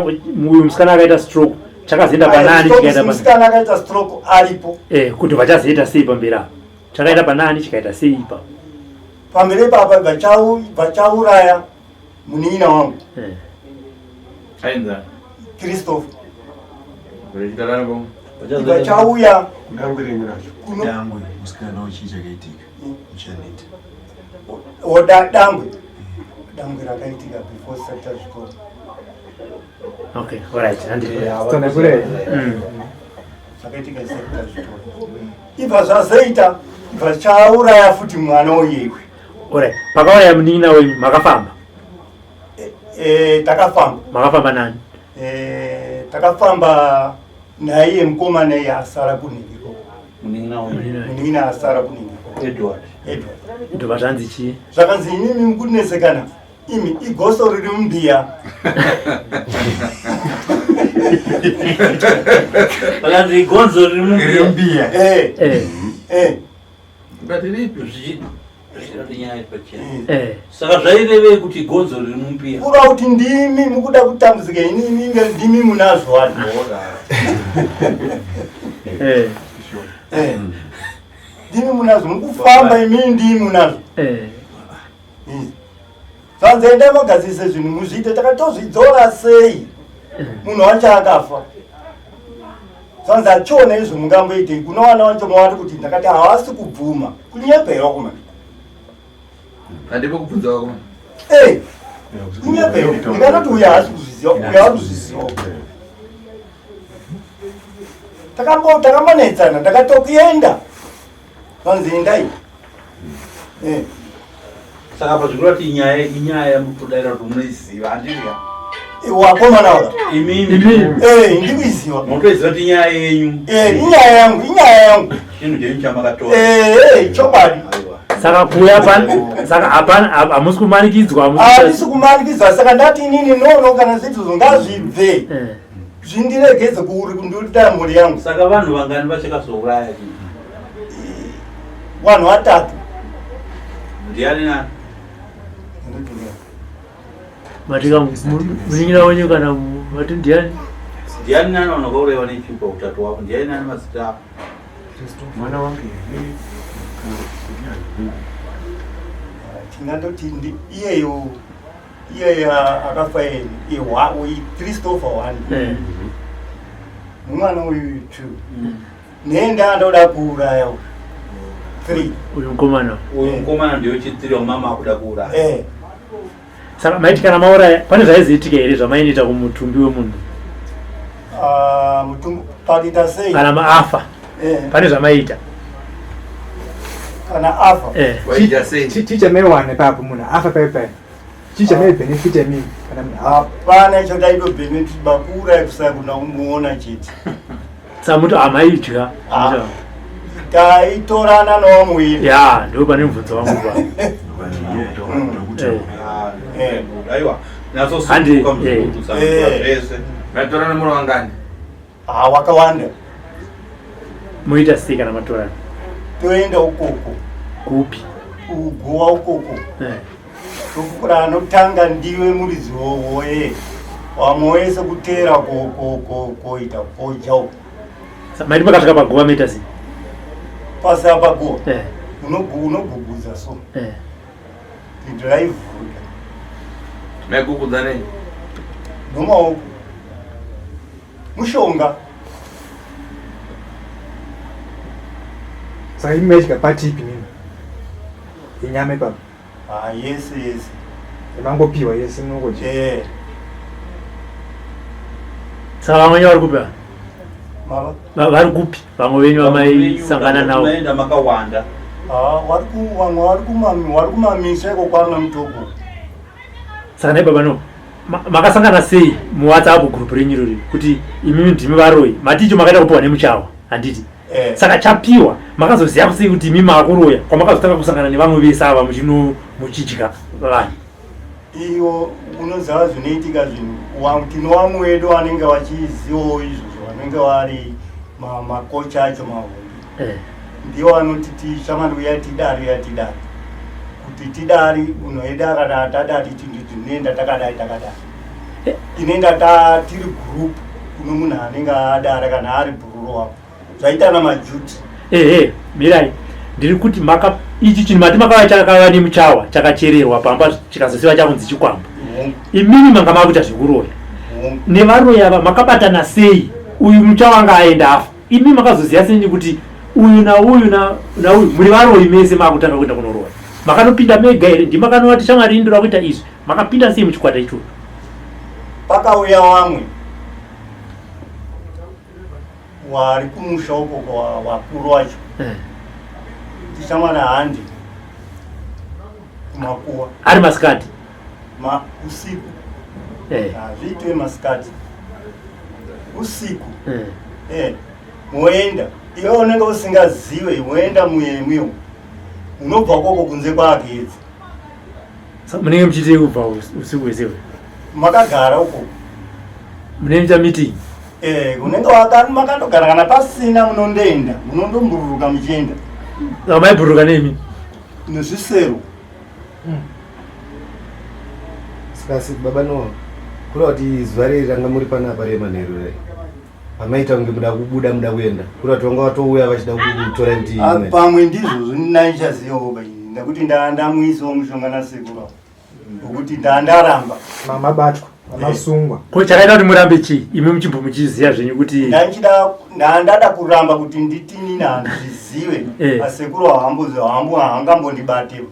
D: uyu musikana akaita stroke chakazoenda panani chikaita panani.
B: Musikana akaita stroke aripo.
D: Eh kuti vachazoita sei pamberi apa? Chakaita panani chikaita sei ipa?
B: Pamberi ipapa vachauraya munin'ina wangu.
D: Eh.
C: Ainza.
B: Christopher.
C: Vachitarana
B: Vachauya
E: Dangwe renyu racho. Dangwe musikana wechii chakaitika? Uchaneta.
B: Oda dangwe. Dangwe rakaitika before sector zvikoro.
D: Okay, all right. Handi.
G: Tsanangurei.
B: Zvakaitika sector zvikoro. Ibva zvazoita ibva chauraya futi mwana uyewe.
D: All right. Pakauraya munin'ina wenyu makafamba.
B: Eh, takafamba.
D: Makafamba nani?
B: Eh, takafamba naiye mukomana iye asara kunenge ikoko.
A: Munin'ina wenyu.
B: Munin'ina asara kunenge ikoko.
A: Edward.
B: Edward.
D: Ndobva zvanzi chii?
B: Zvakanzi imimi mukunetsekana imi igoso riri mumbiya.
A: Vakanzi igonzo riri mumbiya.
B: Eh.
D: Eh.
B: Eh.
C: But ripi?
A: Zvichida nyaya iri pachena.
D: Eh.
A: Saka zvairevei kuti gonzo riri mumbiya?
B: Kura kuti ndimi mukuda kutambudzika ini inge ndimi munazvo wani.
D: Eh.
B: Eh. Ndimi munazvo mukufamba imi ndimi munazvo.
D: Eh.
B: Zvanzi endai magadzirise zvinhu muzviite takatozvidzora sei munhu wacho akafa. Zvanzi achiona izvo mungamboitei kuna vana vacho mawati kuti ndakati havasi kubvuma kunyeperwa kuma.
C: Handipo kubvunza wako.
B: Eh. Kunyeperwa. Ndikatoti uyu haasi kuzviziva, uyu haasi kuzviziva. Takambo takambonetsana ndakatokuenda. Zvanzi endai. Eh.
A: Saka apa zvikureva kuti inyaya inyaya yamukudaira kuti munoiziva handiti ka?
B: Wakomana waka.
A: Imimi.
B: Eh, ndikuiziva.
A: Munotoiziva kuti inyaya yenyu.
B: Eh, inyaya yangu, inyaya yangu.
A: Chinhu chenyu chamakatora.
B: Eh, eh, chokwadi.
D: Saka kuuya pan saka hapana hamusi kumanikidzwa hamusi
B: Handisi kumanikidzwa saka ndati inini nono kana zviitozvo ngazvibve.
D: Eh.
B: Zvindiregedze kuuri kundiita mhuri yangu.
A: Saka vanhu vangani vachakazouraya chinhu?
B: Vanhu vatatu.
A: Ndiani nani?
D: Matika munin'ina wenyu kana mati ndiani?
A: Ndiani nani vanhu vakauraiwa nechipa utatu wavo? Ndiani nani mazita avo?
E: Mwana wangu
B: Tingandoti ndi iyeyo iyeyo akafa iye iye Christopher one.
D: Eh.
B: Mwana uyu two. Nenda ndoda kuuraya uyu. Three.
D: Uyu mukomana.
A: Uyu mukomana ndiyo chitiri wamama akuda kuuraya.
B: Eh.
D: Saka maiti kana mauraya pane zvaizoitika here zvamainoita kumutumbi wemunhu?
B: Ah, mutumbi pakuita sei?
D: Kana maafa.
B: Eh.
D: Pane zvamaiita.
B: Kana afa.
D: Eh.
C: Waita sei?
G: Chii chamaiwana ipapo munhu afa paipai? Chii chamaibenefita imimi kana munhu afa?
B: Hapana icho taito benefit bakuuraya kusaya kuna kumuona chete.
D: Saka muti hamaidya.
B: Ah. Taitorana nowamwiri.
D: Ya, ndipo pane mubvunzo wangu pa.
A: Eh. Aiwa.
D: Handi,
A: Nyatsosunguka muzukuru tsanangura
B: Eh.
A: zvese.
C: Matorana muri vangani?
B: Ah, wakawanda.
D: Moita sei kana matorana?
B: Toenda ukoko.
D: Kupi?
B: Kuguwa ukoko.
D: Eh.
B: Tokukura anotanga ndiwe muridzi woye. Wamwe wese kuteera koita koja uko.
D: Saka maiti makasvika paguva moita sei?
B: Pasi apa guwa.
D: Eh.
B: Unogugudza so.
D: Eh.
B: Ndiraivhurika.
C: Maigugudza nei?
B: Nomaoko. Mushonga.
G: Saka imi maidya pati ipi mimi? Yenyama ipapo.
B: Ah, yese yese.
G: Mangopiwa yese munongodya.
B: Eh.
D: Saka vamwe venyu vari kupi ava?
B: Mava.
D: Vari kupi vamwe venyu vamaisangana navo?
A: Maenda makawanda.
B: Ah, vamwe vari kumamisa iko kwana mutoko.
D: Saka nhai baba no makasangana sei muwhatsapp group renyu irori kuti imimi ndimi varoyi mati icho makaita kupiwa nemuchawa handiti eh. Saka chapiwa makazoziva sei kuti imi makuroya kwamakazotanga kusangana nevamwe vese ava muchino muchidya vanhu?
B: Iwo unoziva zvinoitika zvinhu tino vamwe wedu vanenge vachizivawo izvozvo vanenge vari makocha acho mahombe eh. Ndiwo anoti tishamani uya tidari uya tidari kuti tidari unoenda kana tadari tinoenda takadai takadai eh. Tinoenda tiri group kuno munhu anenge adara kana ari bhururu wako zvaita namajuti.
D: Ehe, mirai, ndiri kuti maka ichi chinhu mati makava chakava nemuchawa chakachererwa pamba chikazosiva chakunzi chikwambo. Imimi manga makuita zvekuroya nevaroyi ava makabatana sei? Uyu muchawa anga aenda afa, imi makazoziva sei kuti uyu nauyu nauyu muri varoyi mese makutanga kuenda kunoroya? Makanopinda mega here? Ndimakanova shamwari indoda kuita izvi, makapinda sei muchikwata ichocho?
B: Pakauya vamwe wari kumusha uko wakuru wacho eh. Tichamwana handi kumakuwa
D: ari masikati
B: ma usiku eh. Hazviitwe masikati usiku eh. Eh. Moenda iwe unenge usingazive woenda muyemwiwo unobva koko kunze kwagedzi.
D: Munenge muchiitei kubva usiku hwese
B: makagara uko?
D: Munenge muchiita meeting?
B: Eh, unenge makandogara kana pasina munondoenda munondombururuka muchienda.
D: Saka maibhururuka nemi?
B: Nezvisero.
H: Saka baba Noa, kureva kuti zuva riri ranga muri panapa remanheru rai pamaita kunge muda kubuda muda kuenda, kureva kuti vanga vatouya vachida kukutorai kuti
B: ah, pamwe ndizvozvo ndaichazivawo nekuti ndamuisawo mushonga nasekuru ngokuti ndandaramba.
G: Mabatwa mamasungwa.
D: Ko chakaita kuti murambe chii imi muchibva muchiziva zvenyu kuti
B: ndachida ndandada kuramba kuti nditinini handizvizive eh. Asekuru hambuzi hambu haangambondibatewo.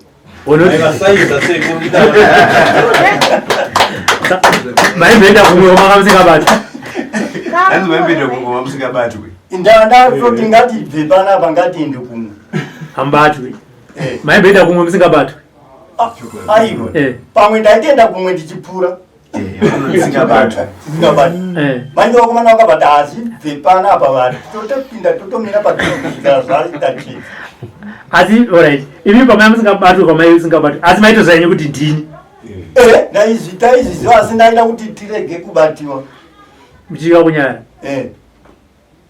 D: Maimboenda kumwe manga musingabatwi?
E: Maimboenda kumwe musingabatwi.
B: Ndatoti ngatibve panapa ngatiende kumwe.
D: Hambatwi eh. Maimboenda kumwe musingabatwi?
B: Ah, aiwa eh. Pamwe ndaitoenda kumwe ndichipura
E: ndisingabatwi.
B: Eh. Manje vakomana vakabata hazvibve panapa vanhu totopinda totomira paaa zvaita chii.
D: Asi orit imi pamai musingabatwi kwamai musingabatwi asi maitoziva henyu kuti ndini?
B: Eh, taizviziva asi ndaida kuti tirege kubatiwa.
D: Muchiva kunyara.
B: Eh.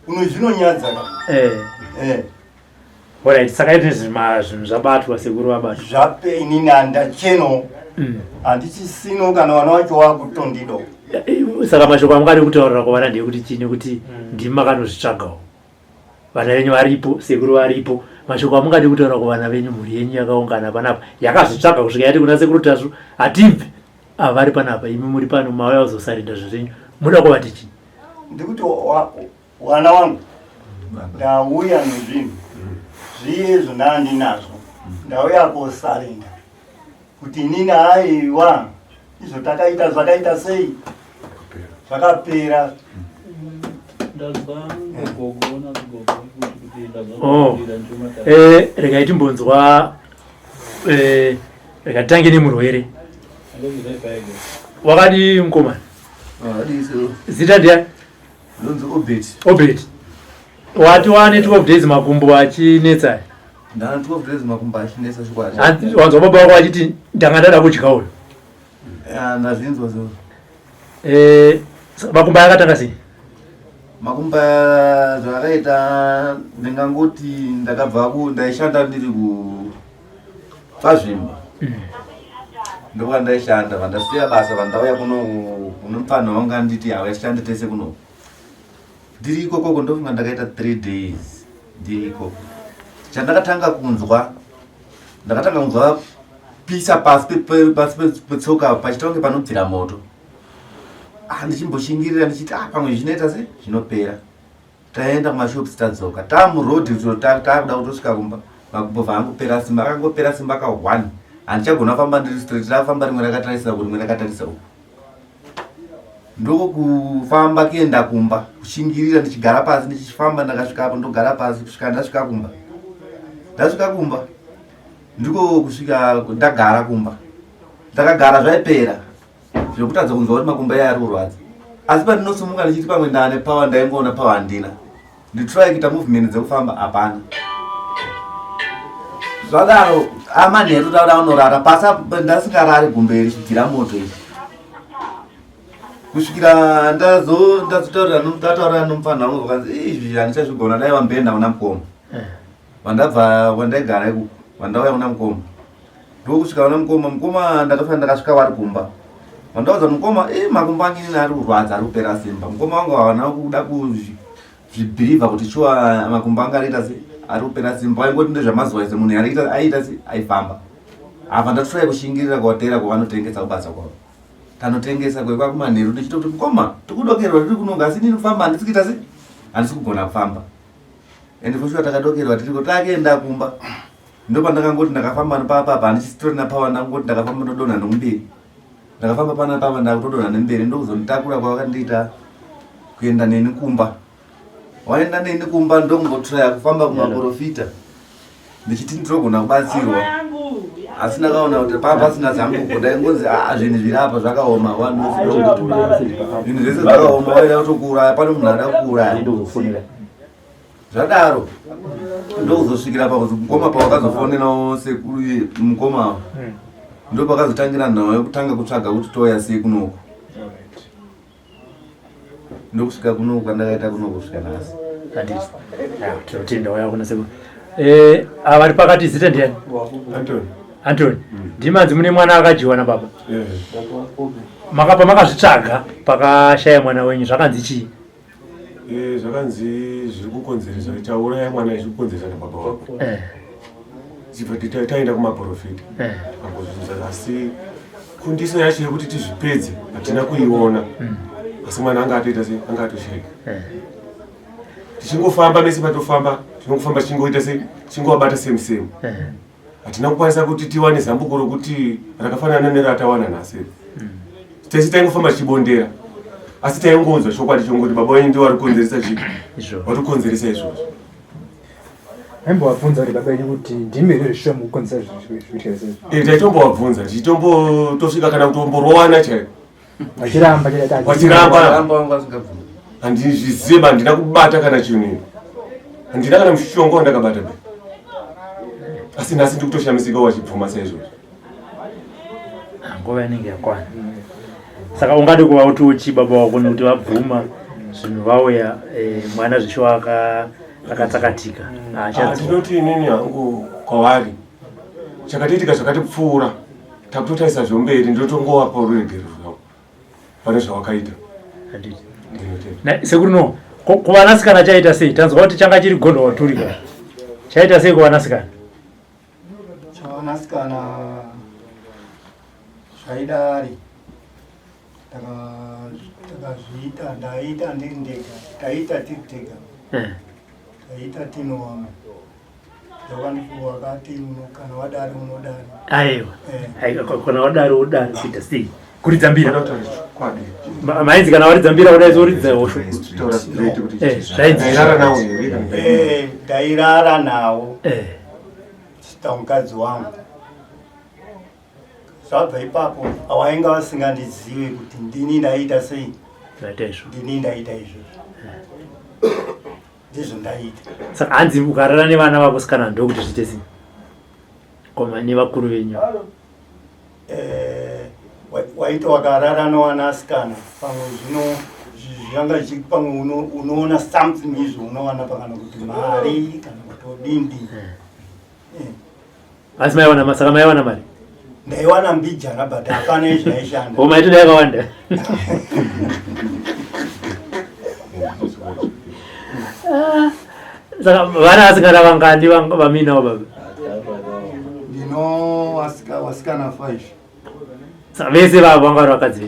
B: Uno zvinonyadza ka.
D: Eh. Eh. Alright, saka izvi zvinhu zvabatwa sekuru vabatwa.
B: Zvape inini handacheno. Handichisino kana vana vacho wakutondido.
D: Saka mashoko amungade kutaurira kuvana ndeyekuti chii nekuti ndimi makanozvitsvagawo. Vana venyu varipo, sekuru varipo. Mashoko amungade kutaura kuvana venyu, mhuri yenyu yakaungana panapa yakazvitsvaga kusvika yati kuna sekuru Tasvu hatibve. Ava vari panapa, imi muri pano mauya kuzosarinda zvinhu zvenyu. Muda kuvati chii?
B: Ndikuti wana wangu ndauya nezvinhu zviye zvondandinazvo ndauya kosarinda kuti inini aiwa izvo takaita zvakaita sei zvakapera.
D: Oh. Eh, regai timbonzwa eh, rega titange nemurwere wakadi mukomana zita ndiani?
C: Ndonzi Obert.
D: Obert. Wati wane 12 days makumbo achinetsa.
C: Ndana 12 days makumbo achinetsa chokwadi.
D: Wanzwa baba wako achiti ndanga ndada kudya uyu.
C: Ndazvinzwa zo.
D: Eh, makumbo akatanga sei?
C: Makumbo zvakaita ndingangoti ndakabva ku ndaishanda ndiri ku pazvimba. Ndokuva ndaishanda vandasiya basa vandauya kuno kuno mupfanha wangu anditi hauya tishande tese kuno. Ndiri ikokoko ndofunga ndakaita 3 days ndiri ikoko. Chandakatanga kunzwa ndakatanga kunzwa pisa pasi pasi petsoka pachiita kunge panobvira moto. Ah, ndichimboshingirira ndichiti ah pamwe zvinoita se zvinopera. Taenda kumashops tadzoka tamuroad takuda kutosvika kumba makumbo vaangopera simba akangopera simba ka one handichagona kufamba ndiri straight ndakufamba rimwe rakatarisa uku rimwe rakatarisa uku ndokufamba kuenda kumba kushingirira ndichigara pasi ndichifamba ndakasvika apo ndogara pasi kusvika ndasvika kumba ndasvika kumba. Ndiko kusvika ndagara kumba. Ndakagara zvaipera zvekutadza kunzwa kuti makumbo aya ari kurwadza. Asi pandinosimuka ndichiti pamwe ndane power ndaingoona power handina. Nditry kuita movement dzekufamba hapana. Zvadaro amanheru ndauda unorara pasi ndasingarari gumbo iri chibvira moto ichi. Kusvikira ndazo ndazotaurira ndataurira nomupfanha wangu vakanzi izvi handichazvigona dai wamboenda kuna mukoma. Eh. Vandabva wandaigara ikoko vandauya kuna mukoma. Ndokusvika kuna mukoma mukoma ndakafana ndakasvika vari kumba. Vandaudza mukoma eh makumbo angu inini ari kurwadza ari kupera simba. Mukoma wangu havana kuda kuzvibhilivha kuti shuwa makumbo anga ariita se ari kupera simba. Vaingoti ndezvamazuva ese munhu ariita aiita se aifamba. Apa ndatry kushingirira kuvatera kwavanotengesa kubasa kwavo. Tanotengesa kwekwa kumanheru ndichitoti mukoma tikudokerwa tiri kunonga asi inini kufamba handisi kuita se handisi kugona kufamba. And for sure takadokerwa tiriko takuenda kumba. Ndopandakangoti ndakafamba nepapa apa handisitorina power ndakangoti ndakafamba ndodonha nekumberi. Ndakafamba pana papa ndakutodonha nemberi ndokuzonditakura kwavakandiita kuenda neni kumba. Waenda neni kumba ndokumbotraya kufamba kumaporofita ndichiti ndinogona kubatsirwa asi ndakaona kuti paa pasina zambuko ndaingonzi aa zvinhu zviri apa zvakaoma zvinhu zvese zvakaoma waida kutokuuraya pane munhu ada kukuuraya zvadaro ndokuzosvikira pakuzi mukoma pawakazofonerawo sekuru mukoma avo ndopakazotangira nhau yekutanga kutsvaga kuti touya sei kunoku ndokusvika kunoku kwandakaita kunoku kusvika nhasi
D: handiti tinotenda waya kuna sekuru eh, ava vari pakati zita ndiani
I: Antony
D: Antony ndimanzi mune mwana akadyiwa nababa makapa makazvitsvaga pakashaya mwana wenyu zvakanzi chii
I: Eh, zvakanzi zviri kukonzeresa chauraya mwana zviri kukonzeresa nababa wako
D: Eh.
I: chibva taenda kumaprofita
D: Eh.
I: tikangozvinza asi kundiso yacho yekuti tizvipedze hatina kuiona asi mwana anga atoita sei anga atoshaika tichingofamba mese patofamba tinongofamba tichingoita sei tichingovabata same same hatina kukwanisa kuti tiwane zambuko rokuti rakafanana neratawana nhasi tese taingofamba tichibondera asi taingonzwa chokwadi chongoti baba wenyu ndiwo vari kukonzeresa chii vari kukonzeresa izvozvo
G: Aimbovabvunza kuti baba venyu kuti ndimi here zvishuwa mukukonzera zviitira sei?
I: Eh, taitombovabvunza tichitombotosvika kana kutomborowana chaiko
G: Vachiramba
I: vachiramba handizviziva handina kubata kana chinhu ini handina kana mushonga wandakabata be asi nhasi ndikutoshamisika wachibvuma saizvozvo
D: nguva inenge yakwana saka ungade kuva utiwo chii baba wako nekuti vabvuma zvinhu vauya eh, mwana zvishuwa akatsakatika
I: ah, ndinoti inini hangu kwavari chakatoitika zvakatipfuura takutotarisa zvomberi ndotongowapa ruregerero rwavo pane zvawakaita
D: sekuru no kuvanasikana chaita sei tanzwa kuti changa chiri gondo waturika chaita sei kuvanasikana
B: Chavanasikana zvaidari takazviita ndaita ndiri ndega taita tiri tega eh. taita tino wamwe wakati kana wadari unodari
D: aiwa eh. kana wadari wodari kuita sei kuridza mbira mainzi kana waridza mbira kudai soridza hosho eh,
B: zvainzi ndairara nawo sita mukadzi wangu zvabva ipapo awainga vasingandizive kuti ndini ndaita sei ndini ndaita izvozvo ndizvo ndaita
D: saka hanzi ukarara nevana vako sikana ndokuti zviite sei koma nevakuru venyu
B: eh, waiti wakarara nowanasikana pamwe zvino zvanga zvichi pamwe unoona something izvo unowana pakana kuti mari kana kuti odindi eh.
D: eh. Asi maiwana saka maiwana mari?
B: Ndaiwana mbijana but hapana izvo aishanda.
D: Oh, maitoda yakawanda. Saka vana vasikana vangani vaminawo baba?
B: Ndino vasikana 5.
D: Saka vese vavo vanga vari vakadzi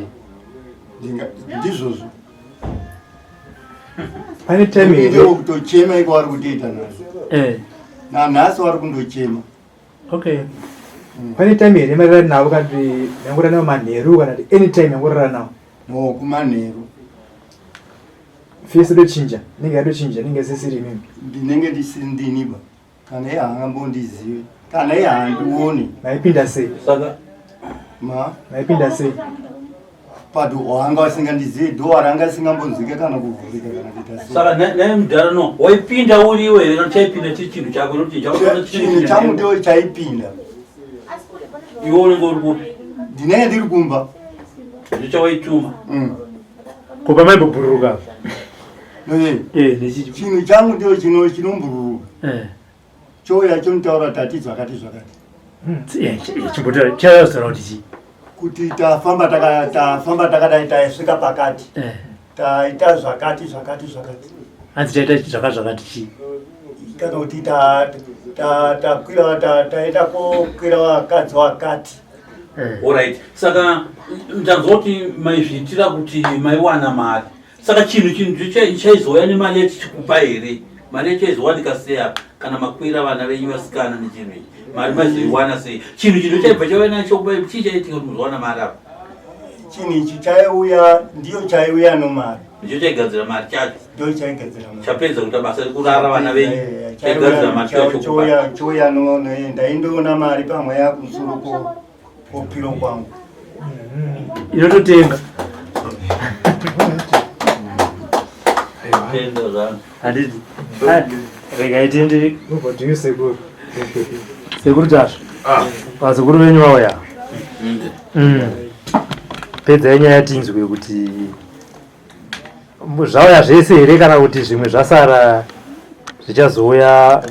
D: venyu?
B: Ndizvozvo.
G: Pane time here?
B: Ndiwo kutochema iko vari kutoita nhasi.
D: Eh.
B: Nanhasi vari kundochema.
D: Okay.
G: Pane time here marara navo kana kuti yangorara navo manheru kana kuti any time yangorara navo?
B: No, kumanheru.
G: Face yatochinja, inenge yatochinja, inenge isisiri imimi.
B: Ndinenge ndisiri ndini ba. Kana iye haangambondizive. Kana iye handioni.
G: Maipinda sei?
A: Saka
B: ma
G: maipinda sei?
B: Pado wanga asingandizivi dhowa ranga isingambonzwike kana kuvhurika kana kuita sei.
A: Saka naye mudhara no waipinda uriwe here kana chaipinda chiri chinhu chako nokuti
B: Chinhu changu ndiyo chaipinda.
A: Iwe unenge uri kupi?
B: Ndinenge ndiri kumba.
A: Ndichawaituma.
D: Ko pamaimbobhururuka?
B: Eh, chinhu changu ndiyo chino chinombururuka. Chouya chonotaura tati zvakati zvakati.
D: Chimbotaura chazotaura kuti chii?
B: Kuti tafamba tafamba takadai taisvika pakati. Taita zvakati zvakati zvakati.
D: Hanzi taita zvakati zvakati chii?
B: Kana kuti takwira taenda kokwira vakadzi wakati.
A: Alright. Saka ndanzwa kuti maizviitira kuti maiwana mari. Saka chinhu chinhu chaizouya nemari yachichikupa here? Mari yacho yaizowanika sei apa kana makwira vana venyu vasikana nechinhu ichi? Mari maizoiwana sei? Chinhu chinhu chaibva chauya nacho kupa chii chaiitika kuti muzowana mari apa?
B: Chinhu ichi chaiuya ndiyo chaiuya nomari.
A: Ndicho chaigadzira mari chacho.
B: Ndiyo chaigadzira mari.
A: Chapedza kuita basa rekurara vana venyu. Chaigadzira mari chacho
B: kupa. Chouya no ndaindoona mari pamwe yakumusoro kopiro kwangu.
D: Inototenga. Handiti. Regai tiende.
G: Sekuru.
D: Sekuru Tasvu. Vazukuru venyu vauya. Pedzai nyaya tinzwe kuti zvauya zvese here kana kuti zvimwe zvasara zvichazouya.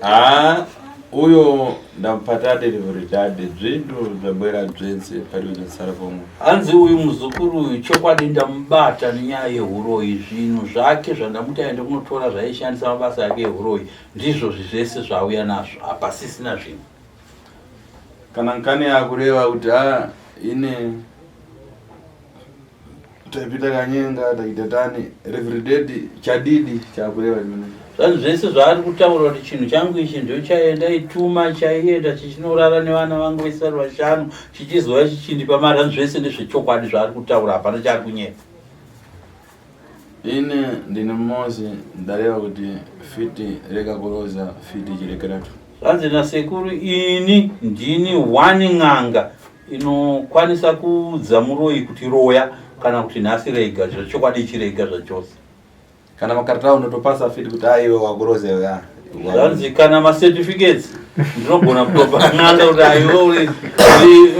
C: Haa uyo ndamupata delivery dade zvinhu zvabwera zvese pariwo zvasara pomwe.
A: Hanzi uyu muzukuru uyu chokwadi ndamubata nenyaya yehuroyi zvinhu zvake zvandamuti aende kunotora zvaishandisa mabasa ake ehuroyi ndizvo zvese zvaauya nazvo hapasisina zvinhu.
C: Kana nkani yakureva kuti haa ine Tapita kanyenga taita tani revered chadidi chakureva chimene.
A: Zvanzi zvese zvaari kutaura kuti chinhu changu ichi ndochaienda ituma chaienda chichinorara nevana vangu vese vari vashanu chichizouya chichindipa mari hanzi zvese ndezvechokwadi zvaari kutaura hapana chaari kunyepa.
C: Ini ndini Mosi ndareva kuti fiti rega kuroza fiti chirekeratu.
A: Zvanzi nasekuru ini ndini one n'anga inokwanisa kuudza muroyi kuti roya kana kuti nhasi rega zvechokwadi chirega zvachose.
C: Kana makarita unotopasa fiti kuti aiwe wakuroza iwe ah.
A: Zvanzi kana macertificates ndinogona kutopa n'anga kuti aiwe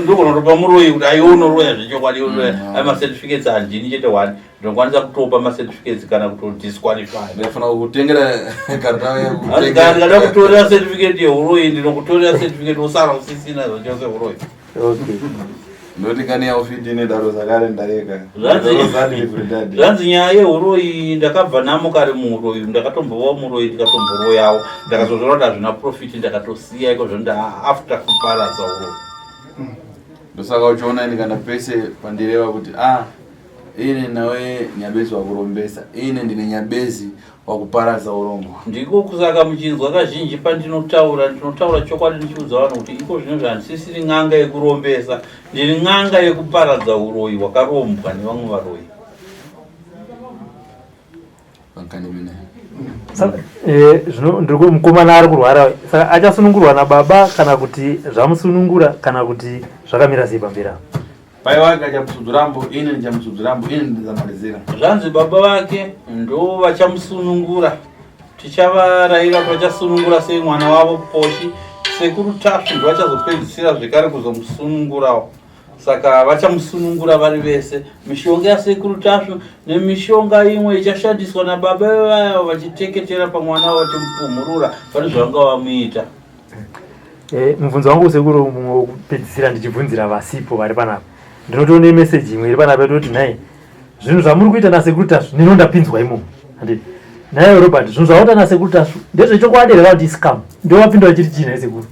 A: ndinogona kutopa muroyi kuti aiwe unoroya zvechokwadi unoya mm. ai macertificates handini chete one ndinokwanisa kutopa macertificates kana kutodisqualify
C: ndinofanira kutengera karita
A: ndikada kutorera certificate yehuroyi ndinokutorera certificate wosara usisina zvachose huroyi
C: okay ndoti kani yaufiti nedaro zvakare ndareka
A: zvanzi nyaya yehuroyi ndakabva namo kare muhuroyi ndakatombovawo muroyi ndikatomboroyawo ndakazozvona kuti hazvina profiti ndakatosiya iko zvonda after kuparadza huroyi
C: ndosaka uchiona ini kana pese pandireva kuti ah ine nawe nyabezi wakurombesa ine ndine nyabezi wakuparadza urongwa.
A: Ndiko kusaka muchinzwa kazhinji pandinotaura, ndinotaura chokwadi ndichiudza vanhu kuti iko zvino zvandisisiri n'anga yekurombesa, ndiri n'anga yekuparadza uroyi hwakarombwa nevamwe varoyi.
D: Eh, zvino ndiri mukomana ari kurwara saka achasunungurwa nababa kana kuti zvamusunungura kana kuti zvakamira sei pamberi apa
C: Pai wake achamusudzurambo, ini ndichamusudzurambo, ini ndizamalizira.
A: Zvanzi baba vake ndo vachamusunungura. Tichavaraira kuti vachasunungura sei mwana wavo Poshi. Sekuru Tasvu ndo vachazopedzisira zvekare kuzomusunungurawo. Saka vachamusunungura vari vese. Mishonga yasekuru Tasvu nemishonga imwe ichashandiswa nababa vaya vachiteketera pamwana wavo vachimupumhurura pane zvavanga vamuita.
D: Eh, mubvunzo wangu sekuru mumwe wekupedzisira ndichibvunzira vasipo vari panapa ndinotoona meseji imwe iri panapa yototi nhai zvinhu zvamuri kuita nasekuru tasvu nino ndapinzwa imomo handiti nhai robert zvinhu zvakuita nasekuru tasvu ndezvechokwadi here kuti iscam ndowapinda vachiti chii nhai sekuru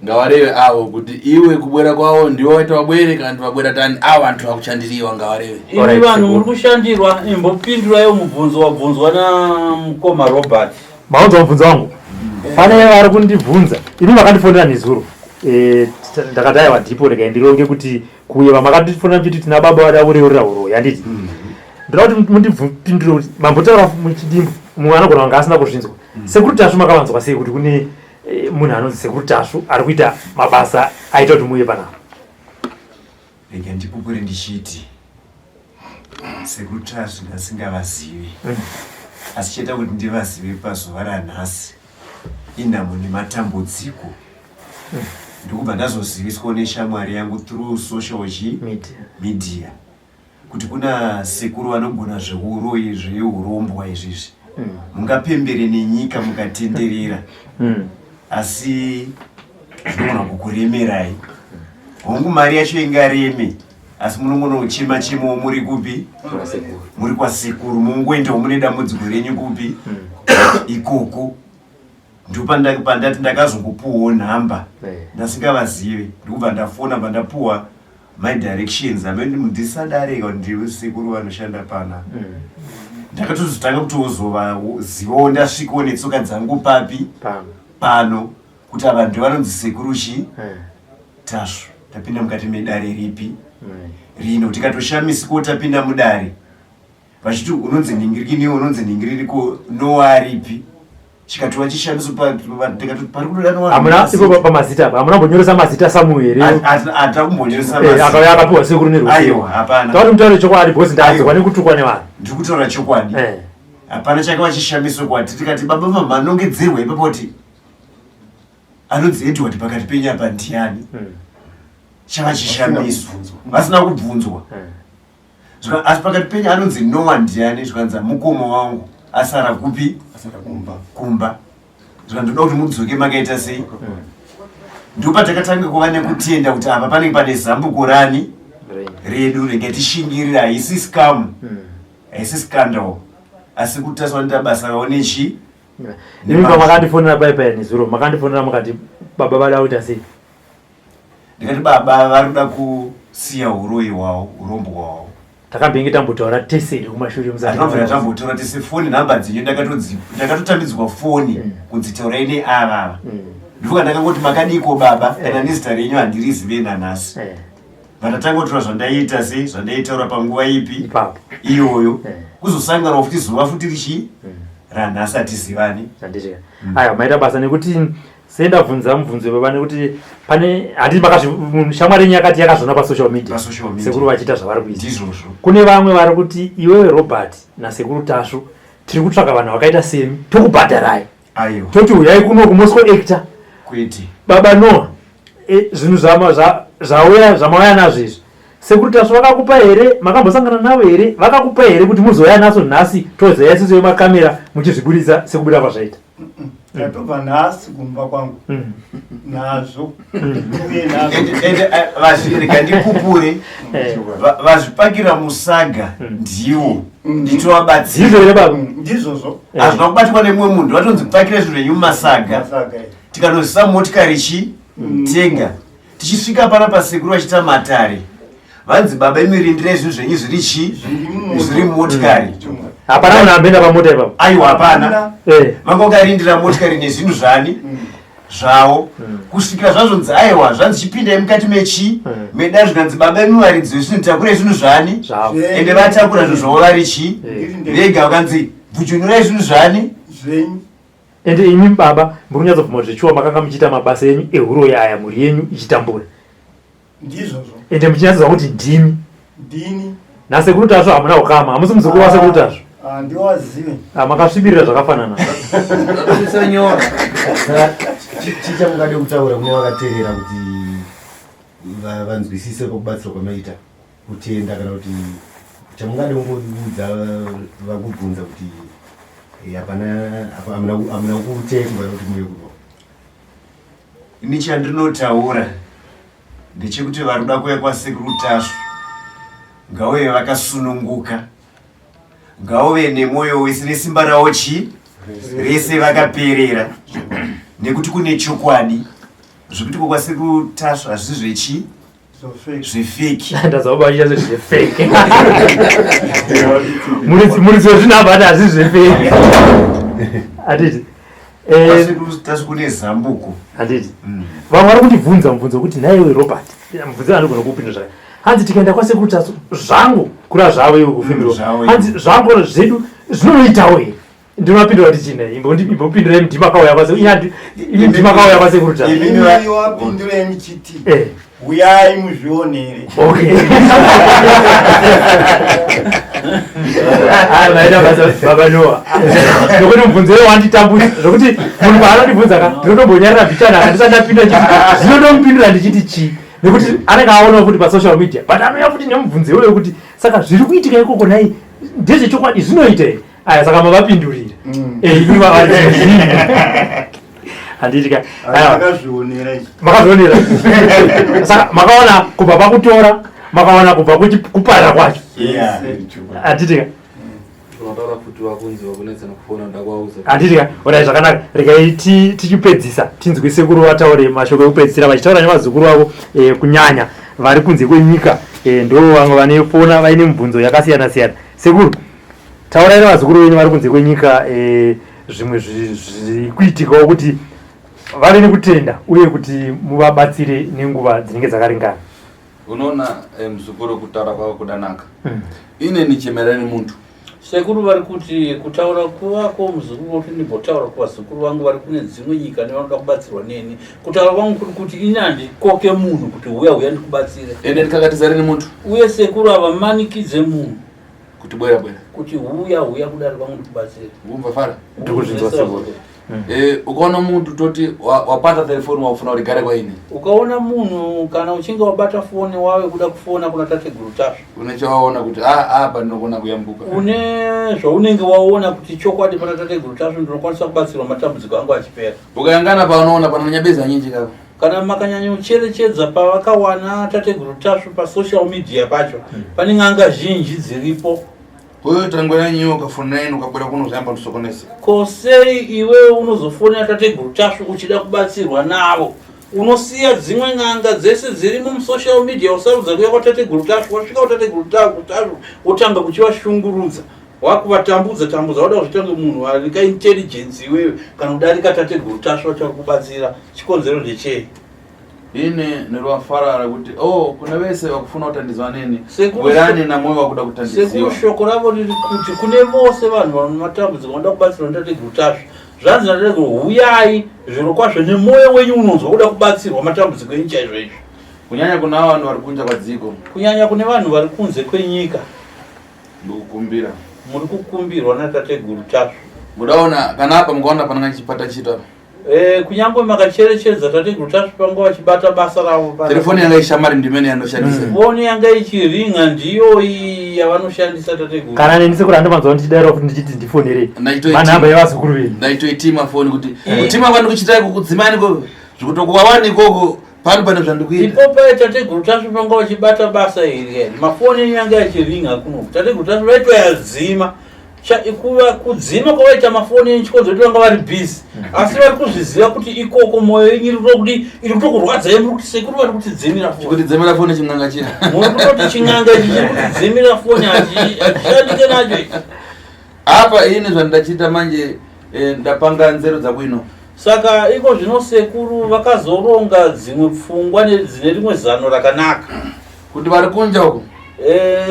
C: ngavareve avo kuti iwe kubwera kwavo ndiwe waita vabwere kana kuti vabwera tani avo vantu vakushandiriwa ngavareve
A: imi vanhu muri kushandirwa imbopinduraiwo mubvunzo wabvunzwa namukoma robert
D: Maunzwa mubvunzo wangu? Pane vari kundibvunza. Imi makandifonera nezuro. Eh, ndakati aiwa ndipo regai ndironge kuti kuuye vamakandifonera muchiti tina baba vada kureurira huroyi handiti? Ndoda kuti mundipindure kuti mambotaura muchidimbu. Mumwe anogona kunge asina kuzvinzwa. Sekuru Tasvu makavanzwa sei kuti kune eh, munhu anonzi Sekuru Tasvu ari kuita mabasa aita kuti muuye panapa?
E: Rega ndipupure ndichiti Sekuru Tasvu ndasingavazivi. Asi chaita kuti ndivazive pazuva ranhasi inhamo nematambudziko. Ndikubva ndazoziviswawo neshamwari yangu through social chi
D: Media.
E: media kuti kuna sekuru vanogona zveuroyi zveurombwa izvizvi. Mungapembere nenyika mukatenderera. Asi zvinogona kukuremerai. Hongu mari yacho ingareme asi munongonochema chemawo muri kupi? Muri kwasekuru mungoendawo mune dambudziko renyu kupi? Ikoko. Ndopandati ndakazongopuwawo nhamba ndasingavazive ndikubva ndafona bva ndapuwa my directions amene ndisadare kana ndiwe sekuru vanoshanda pana. Ndakatozotanga kutozovazivawo ndasvikawo netsoka dzangu papi? Pano. Kuti ava ndivo vanonzi sekuru chi? Tasvu. Tapinda mukati medare ripi? Rino tikatoshamisikawo tapinda mudare. Vachiti unonzi nhingiriki unonzi nhingiriri Noah aripi? Chikatova chishamiso ndikatoti pari kutoda Noah.
D: Hamuna ipo pamazita apa. Hamuna kumbonyoresa mazita Samuel here?
E: Hatina kumbonyoresa mazita.
D: Akauya akapiwa sekuru neruzivo.
E: Aiwa, hapana.
D: Tauri mutaure chokwadi because ndanzwa nekutukwa nevanhu.
E: Ndiri kutaura chokwadi. Hapana chakava chishamiso kwati tikati baba vamanongedzerwa ipapo kuti anonzi Edward pakati penyu apa ndiani? Chava chishamiso. Vasina kubvunzwa. Asi pakati penyu anonzi Noah ndiani? Zvikanzi mukoma wangu asara kupi?
B: Asara kumba.
E: Kumba. Zvikanzi ndoda kuti mudzoke makaita sei? Ndopatakatanga kuva nekutenda kuti apa panenge pane zambuko rani redu rega tishingirira, haisi scam, haisi scandal, asi kuti taswanoita basa ravo nechi.
D: Imi pamakandifonera pai pai nezuro makandifonera mukati baba vada kuita sei?
E: Ndikati baba vari kuda kusiya uroyi hwavo, urombo hwavo.
D: Takambenge tambotaura tese here kumashure musati
E: Hatinobvira
D: mauya?
E: tambotaura tese. Foni nhamba dzenyu ndakatotambidzwa foni kunzi taurai neava ava. Ndivuka ndakangoti makadiko baba, kana nezita renyu handirizive nanhasi. Vandatanga kutora zvandaiita sei, zvandaitaura panguva ipi
D: Ipapo.
E: iyoyo. Kuzosangana futi zuva futi richi ranhasi hatizivani.
D: Handiti. Aiwa, maita basa nekuti sendabvunza mubvunzo baba nekuti pane handiti makazvi shamwari yenyu yakati yakazviona pasocial media.
E: Pasocial media.
D: Sekuru vachiita zvavari kuita.
E: Ndizvozvo.
D: Kune vamwe vari kuti iwewe Robert nasekuru Tasvu tiri kutsvaka vanhu vakaita semi tokubhadharai.
E: Aiwa.
D: Toti uyai kuno kuMoscow Actor.
E: Kwete.
D: Baba Noah, zvinhu zvauya zvamauya nazvo izvi. Sekuru Tasvu vakakupa here? Makambosangana navo here? Vakakupa here kuti muzouya naso nhasi tozoya isusu vemakamera muchizviburitsa sekubuda kwazvaita?
B: Ndatobva nhasi kumba kwangu nazvo. Uye nazvo.
E: Ende vazvirega ndipupure. Vazvipakira musaga ndiwo. Nditovabatsira.
D: Ndizvo here baba?
B: Ndizvozvo.
E: Hazvina kubatwa nemumwe munhu, vatonzi pakira zvinhu zvenyu mumasaga.
B: Masaga, eh.
E: Tikanozisa motikari chi tenga. Tichisvika pana pasekuru vachiita matare. Vanzi baba imi rindirai zvinhu zvenyu zviri chi? Zviri mumotikari.
D: Hapana munhu amboenda pamota ipapo.
E: Aiwa, hapana. Vanga vakarindira motikari nezvinhu zvani? Zvavo. Kusvikira zvazvonzi aiwa, zvanzi chipindai mukati mechi? Medare zvikanzi baba imi varidzi vezvinhu takurai zvinhu zvani?
D: Zvavo.
E: Ende vatakura zvinhu zvavo vari chi? Vega vakanzi bvujunurai zvinhu zvani?
B: Zvenyu.
D: Ende imi baba muri kunyatsobvuma kuti zvechuwa makanga muchiita mabasa enyu ehuroyi aya mhuri yenyu ichitambura.
B: Ndizvozvo.
D: Ende muchinyatsoziva kuti ndimi.
B: Ndini.
D: Nasekuru Tasvu hamuna ukama, hamusi muzukuru wasekuru Tasvu.
B: Ndiwazive.
D: Makasvibirira zvakafanana.
H: Usanyora. Chicha mungade kutaura kune vakateerera kuti vanzwisise pakubatsirwa kwamaita kutenda kana kuti chamungade kungoudza vakubvunza kuti hapana, hamuna kutengwa kuti muye kuno.
E: Ini chandinotaura ndechekuti vari kuda kuuya kwasekuru Tasvu ngauye vakasununguka, ngauve nemwoyo wese nesimba ravo chi rese vakaperera, nekuti kune chokwadi zvekuti kwasekuru Tasvu hazvisi zvechi zvefeki.
D: Ndazwa baba vachiita sezvefeki. Muridzi wezvinhu apa ati hazvisi zvefeki. Handiti?
E: Kwasekuru Tasvu kune zambuko.
D: Handiti? Vamwe vari kundibvunza mubvunzo wekuti nhaiwe Robert, mubvunzo anogona kuupindura zvakare. Hanzi tikaenda kwasekuru Tasvu zvangu kura zvavo iwe kufemerwa.
E: Zvavo iwe.
D: Hanzi zvangu zvedu zvinoitawo here? Ndinopindura kuti chine imbopindurai ndimakauya kwase imi ndimakauya kwasekuru ta.
B: Imi wapindurei muchiti uyai muzvionere.
D: Okay. Ah, maita basa baba Noah. Nokuti mubvunzo iwo wanditambudza zvokuti munhu paanondibvunza ka ndinotombonyarira bhichana ka ndisati ndapindura chii zvinotomupindura ndichiti chii nekuti anenge aonawo futi pasocial media but anouya futi nemubvunzo iwoyo kuti saka zviri kuitika ikoko nhai ndezvechokwadi zvinoita here aya saka mavapindurira Eh, imi mavari handiti ka Aiwa.
B: Makazvionera izvi.
D: Makazvionera saka makaona kubva pakutora makaona kubva kuparira kwacho. Handiti ka?
J: Unotaura futi vakunzi vakunetsa nekufona ndakuauza.
D: Handiti ka? Orai zvakanaka. Regai tichipedzisa tinzwe sekuru vataure mashoko ekupedzisira vachitaura nevazukuru vavo kunyanya vari kunze kwenyika ndo vamwe vane fona vaine mibvunzo yakasiyana siyana. Sekuru taurai nevazukuru venyu vari kunze kwenyika zvimwe zviri kuitikawo kuti vave nekutenda uye kuti muvabatsire nenguva dzinenge dzakaringana.
C: Unoona muzukuru kutaura kwako kudanaka. Ine nichemera nemuntu.
A: Sekuru vari kuti kutaura kwako muzukuru kuti ndimbotaura kuvazukuru vangu vari kune dzimwe nyika nevanoda kubatsirwa neni. Kutaura kwangu kuri kuti ini handikoke munhu kuti huya huya ndikubatsire.
C: Ende ndikakatizare nemuntu.
A: Uye sekuru havamanikidze munhu.
C: Kuti bwera bwera.
A: Kuti huya huya kudare kwangu ndikubatsire.
C: Ubva fara.
D: Ndikuzvinzwa sekuru.
C: Ukaona muntu toti wapata telefoni wafuna kuti gare kwaini.
A: Ukaona munhu kana uchinge wabata foni wave kuda kufona kuna tateguru Tasvu.
C: Une chawaona kuti apa ndinogona kuyambuka.
A: Une zvaunenge waona kuti chokwadi pana tateguru Tasvu ndinokwanisa kubatsirwa matambudziko angu achipera.
C: Ukayangana paunoona panonyabeza nyinji kako.
A: Kana makanyanyocherechedza pavakawana tateguru Tasvu pasocial media pacho pane n'anga zhinji dziripo.
C: Uyo tangwena nyiyo ukafonera ini ukabuda kuno zayamba ndisokonesa.
A: Ko sei iwewe unozofonera tateguru Tasvu uchida kubatsirwa navo? Unosiya dzimwe n'anga dzese dzirimo musocial media usarudza kuuya kwatateguru Tasvu. Wasvika kwatateguru Tasvu wotanga kuchivashungurudza. Wakuvatambudza tambudza wada kuzviita kunge munhu arika intelligence iwewe kana kudarika tateguru Tasvu vachakubatsira. Chikonzero ndechei?
C: Ine nerwafarara kuti oh kuna vese vakufuna kutandizwa neni bwerani namwe vakuda kutandiziwa.
A: Sekuru shoko ravo riri kuti kune vose vanhu vane matambudziko vanoda kubatsirwa natateguru Tasvu. Zvanzi natateguru huyai zviro kwazvo nemwoyo wenyu unonzwa kuda kubatsirwa matambudziko enyu chaizvo izvo.
C: Kunyanya kuna vanhu vari kunze kwadziko.
A: Kunyanya kune vanhu vari kunze kwenyika.
C: Ndikukumbira.
A: Muri kukumbirwa natateguru Tasvu.
C: Mudaona kana apa mukaona pananga chipata chita.
A: Kunyangwe makacherechedza tateguru Tasvu panga vachibata basa ravo pana.
C: Telefoni yanga ishamari ndimene yanoshandisa.
A: Foni yanga ichiringa ndiyo iyi yavanoshandisa tateguru.
D: Kana neni sekuru andimanzwa ndichidaira kuti ndichiti ndifonerei. Manhamba yevazukuru venyu.
C: Ndaitoitima foni kuti kutima kwandikuchitai kukudzimani ko zvikutokuwawani ikoko pano pane zvandikuita.
A: Ipo paye tateguru Tasvu panga vachibata basa iri here. Mafoni enyu yanga yachiringa kuno. Tateguru Tasvu vaitoyadzima. Kuva kudzima kwavaita mafoni enyu chikonzero kuti vanga vari busy. Asi vari kuzviziva kuti ikoko moyo yenyu iri kutokudi iri kutokurwadzai muri kuti sekuru vari kutidzimira foni.
C: Kutidzimira foni chin'anga chiya.
A: Muri kutoti chin'anga ichi chiri kutidzimira foni hachishandike nacho ichi.
C: Apa ini zvandachiita manje ndapanga nzero dzabwino.
A: Saka iko zvino sekuru vakazoronga dzimwe pfungwa dzine rimwe zano rakanaka.
C: Kuti vari kunja uko?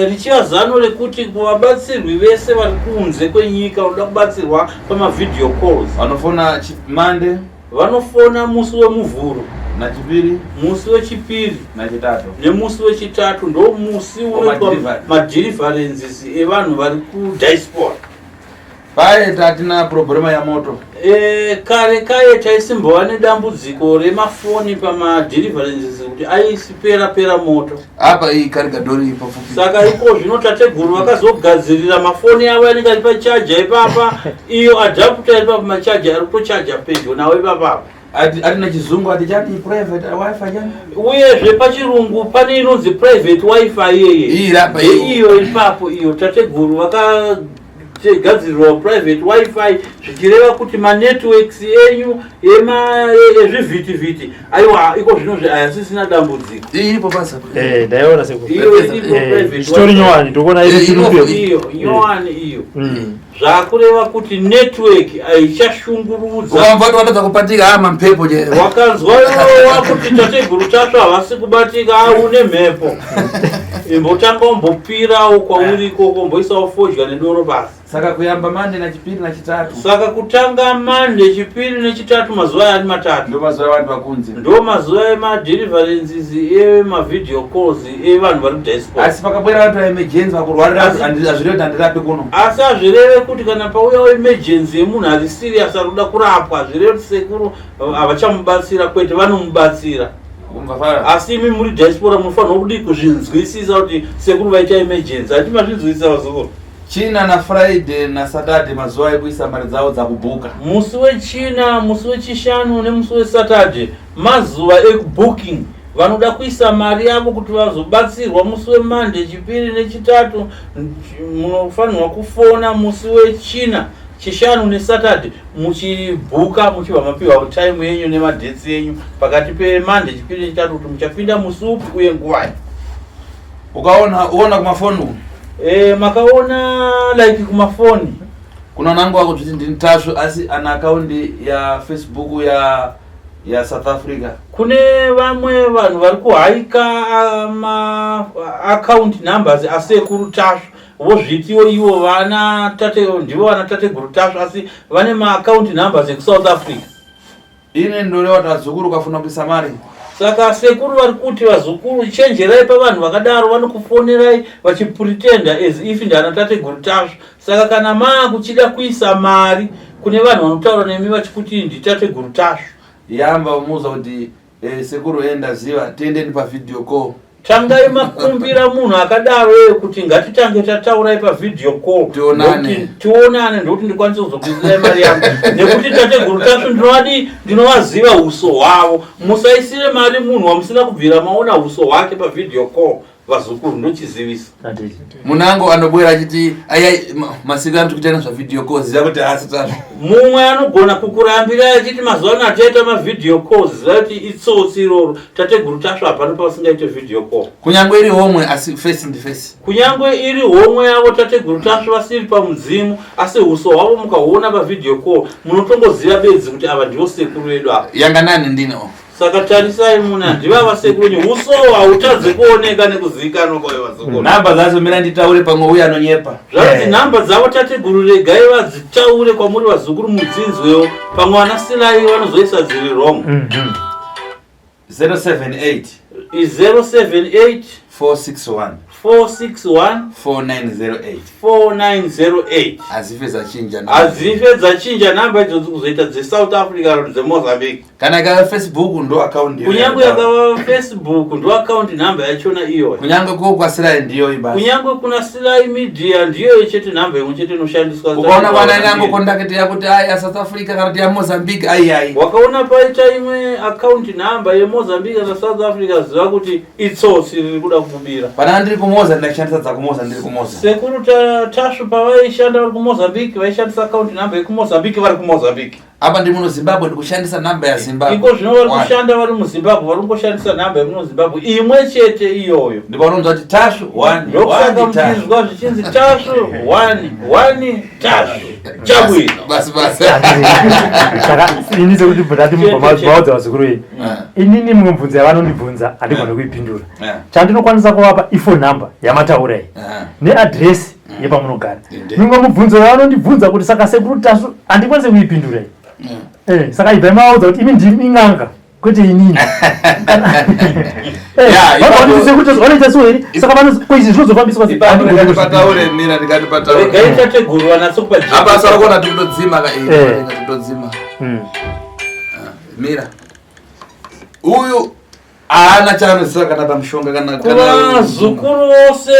A: Richiva zano rekuti kuvabatsirwi vese vari kunze kwenyika vanoda kubatsirwa pamavideo calls.
C: Vanofona Monday.
A: Vanofona musi weMuvhuro.
C: Nachipiri.
A: Musi wechipiri.
C: Nachitatu.
A: Nemusi wechitatu ndo musi unoitwa madeliverances evanhu vari kudiaspora.
C: Paye tatina problema ya moto.
A: Kare kaye taisimbova nedambudziko remafoni pamadeliverances kuti aisipera pera moto.
C: Apa iyi karigadori ipo fupi.
A: Saka iko zvino tateguru vakazogadzirira mafoni avo anenge ari pachaja ipapa, iyo adapter iri papa machaja ari kutochaja pedyo nawo ipapa.
C: Ati ati nechizungu ati chati private wifi chani.
A: Uyezve pachirungu pane inonzi private wifi iyeye.
C: Iyi rapa iyo.
A: Iyo ipapo iyo tateguru vakagadzirirwa private wifi zvichireva kuti manetworks enyu ezvivhitivhiti aiwa iko zvinozvi ayasisina dambudziko.
C: Iyi iripo basa.
D: Ndaiona sekuru.
A: Iyo iripo private
D: Chitori
A: wifi.
D: nyowani ndokuona iri
A: Iyo,
D: chirungu.
A: Iyo nyowani iyo. Zvakureva kuti network haichashungurudza.
C: Ukamva kuti watadza kubatika ama mhepo je.
A: Wakanzwa iwe wakuti tateguru Tasvu havasi kubatika, ah, une mhepo. Imbotanga umbopirawo kwauri ikoko, umboisawo fodya nedoro pasi.
K: Saka kuyamba Monday na Chipiri na Chitatu.
A: Saka kutanga Monday, Chipiri neChitatu mazuva aya ari matatu.
K: Ndo mazuva evanhu vakunze.
A: Ndo mazuva emadeliverances emavideo calls evanhu vari kudiaspora.
K: Asi pakabwera vanhu vaemergency vakurwarira hazvirevi kuti handirape kuno.
A: Asi hazvireve kuti kana pauyawo emergency yemunhu ari serious ari kuda kurapwa hazvireve kuti sekuru havachamubatsira kwete vanomubatsira. Asi imi muri diaspora munofanirwa kudii kuzvinzwisisa kuti sekuru vaita emergency. Hati mazvinzwisisa vazukuru.
K: China na Friday na Saturday mazuva ekuisa mari dzavo dzakubhuka.
A: Musi weChina, musi weChishanu nemusi weSaturday mazuva ekubooking. Vanoda kuisa mari yavo kuti vazobatsirwa musi weMonday, Chipiri neChitatu munofanirwa kufona musi weChina, Chishanu neSaturday muchibhuka muchibva mapiwa time yenyu nemadates enyu pakati peMonday, Chipiri neChitatu kuti muchapinda musi upi uye nguvai.
K: Ukaona uona kumafoni uku?
A: Eh, makaona like kumafoni.
K: Kuna nangu wako zviti ndini Tasvu asi ana account ya Facebook ya ya South Africa.
A: Kune vamwe vanhu vari kuhaika ma account numbers asekuru Tasvu vozvitiwo ivo vana tate ndivo vana tateguru Tasvu asi vane ma account numbers eku South Africa.
K: Ini ndoreva kuti vazukuru ukafuna kuisa mari.
A: Saka sekuru vari kuti vazukuru chenjerai pavanhu vakadaro vanokufonerai vachipretenda as if ndana tateguru Tasvu. Saka kana maakuchida kuisa mari kune vanhu vanotaura nemi vachikuti nditateguru Tasvu.
K: Yamba umuudza kuti eh, sekuru eh, ndaziva tiendeni pavideo call.
A: Tangai makumbira munhu akadaro iye kuti ngatitange tataurai pavideo call
K: Tionane.
A: Ndokuti tionane ndokuti ndikwanise kuzokuisirai mari yangu nekuti tateguru Tasvu ndinovadii ndinovaziva uso hwavo. Musaisire mari munhu wamusina kubvira maona uso hwake pavideo call vazukuru ndochizivisa.
K: Munango anobwera achiti ayai masiku ano tikuita zvavideo call ziva kuti haasi Tasvu.
A: Mumwe anogona kukurambirai achiti mazuva ano hatichaita mavideo calls ziva kuti itsotsi iroro. Tateguru Tasvu hapana pavasingaite video call.
K: Kunyangwe iri homwe asi face ndi face.
A: Kunyangwe iri homwe yavo tateguru Tasvu vasiri pamudzimu asi huso hwavo mukahuona pavideo call munotongoziva bedzi kuti ava ndivo sekuru vedu ava.
K: Yanga nani ndini o.
A: Saka tarisai muna ndivava sekuru wenyu huso hautadze kuoneka nekuzivikanwa kwayo vazukuru.
K: Nhamba dzacho mira nditaure pamwe uye anonyepa.
A: Zvanzi nhamba dzavo tateguru regai vadzitaure kwamuri vazukuru mudzinzwewo pamwe vana Silai vanozoisa dziri wrong.
K: 078
A: 078
K: 461
A: 461
K: 4908
A: 4908
K: hadzife dzachinja namba.
A: Hadzife dzachinja namba idzodzo kuzoita dzeSouth Africa kana dzeMozambique.
K: Kana ikava Facebook ndo account iyoyo.
A: Kunyangwe yakava Facebook ndo account number yachona iyoyo.
K: Kunyangwe ko kwaSilai ndiyo ibasa.
A: Kunyangwe kuna Silai Media ndiyo chete namba imwe chete inoshandiswa.
K: Ukaona kwana nyango contact yakuti ai ya South Africa kana kuti ya Mozambique ai ai.
A: Wakaona paita imwe account number yeMozambique kana South Africa ziva kuti itsotsi riri kuda kukubira.
K: Pana ndiri kuMoza ndashandisa dzakuMoza ndiri kuMoza.
A: Sekuru Tasvu pavaishanda vari kuMozambique vaishandisa account number yekuMozambique vari kuMozambique.
K: Apa ndiri muno Zimbabwe ndikushandisa namba yaZimbabwe.
A: Iko zvino vari kushanda vari muZimbabwe vari kungoshandisa namba yemuno Zimbabwe imwe chete iyoyo.
K: Ndipo unonzwa kuti Tasvu 1
A: Ndokusaka muchinzwa zvichinzi Tasvu 1 1 Tasvu. Chabwino.
K: Basi basi.
D: Saka ini sekuti ndati maudza vazukuru venyu. Inini mumwe mubvunzo yavanondibvunza handigone kuipindura. Chandinokwanisa kuvapa ifone number yamataura iyi neadresi yepamunogara. Mimwe mubvunzo yavanondibvunza kuti saka sekuru Tasvu handikwanise kuipindura iyi. Eh, saka ibvai maudza kuti imi ndimi in'anga kwete inini. Eh, vanoita sekuru Tasvu vanoita so here saka vanozi ko izvi zvinozofambiswa sei? Handigoni kuzvipindura.
K: Pataure mira ndikati pataure.
A: Regai tateguru vanatso kupa jeki.
K: Apa sara kuona tikutodzima ka
D: Eh.
K: eh tikutodzima. Mira. Uyu haana chaanoziva kana pamushonga kana
A: Kuvazukuru vose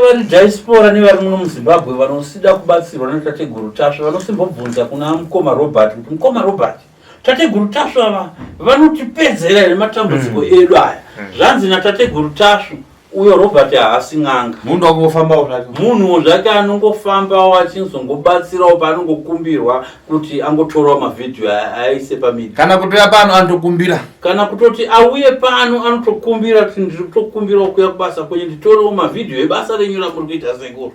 A: vari diaspora nevari muno muZimbabwe vanosida kubatsirwa natateguru Tasvu vanosimbobvunza kuna mukoma Robert kuti mukoma Robert tateguru Tasvu ava vanotipedzera here matambudziko edu aya zvanzi natateguru Tasvu Uyo Robert haasi n'anga.
K: Munhu akungofambawo zvake.
A: Munhuwo zvake anongofambawo achinzongobatsirawo paanongokumbirwa kuti angotorawo mavhidhiyo aise pamedia.
K: Kana kutouya pano anotokumbira.
A: Kana kutoti auye pano anotokumbira kuti ndiri kutokumbirawo kuuya kubasa kwenyu nditorewo mavhidhiyo ebasa renyu ramuri kuita sekuru.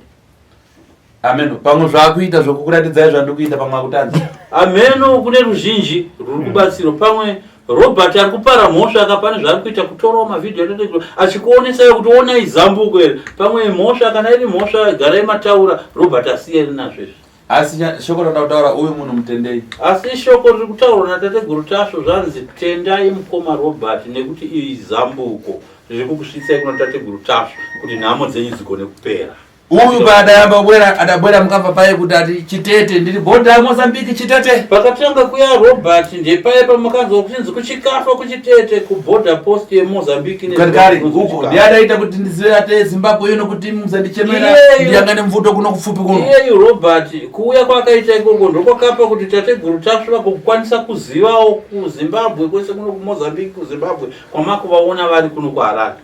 K: Ameno pamwe zvaakuita zvokukuratidzai zvandikuita pamwe akutadza.
A: Ameno kune ruzhinji rwuri kubatsirwa pamwe Robert ari kupara mhosva aka pane zvaari kuita kutorawo mavhidhiyo atete achikuonesai kuti onai zambuko iri pamwe mhosva kana iri mhosva garai mataura Robert asiyane nazvo izvi.
K: Asi shoko rinoda kutaura uyu munhu mutendei.
A: Asi shoko riri kutaurwa natateguru Tasvu zvanzi tendai mukoma Robert nekuti iri zambuko riri kukusvitsai kuna tateguru Tasvu kuti nhamo dzenyu dzigone kupera.
K: Uyu paadayamba kubwera adabwera mukabva paye kuti ati chitete ndiri bhodha yaMozambique chitete.
A: Pakatanga kuya Robert ndepaye pamakanzwa kuchinzi kuchikafa kuchitete kuborder post yeMozambique
K: Kare uko ndiye adaita kuti ndizive ate Zimbabwe ino kuti musandichemera ndiyanga nemvuto kuno kupfupi kuno.
A: Iyeyu Robert kuuya kwaakaita ikoko ndokwakapa kuti tateguru Tasvu vagokwanisa kuzivawo kuZimbabwe kwese kuno kuMozambique kuZimbabwe kwamakuvaona vari kuno kuHarare.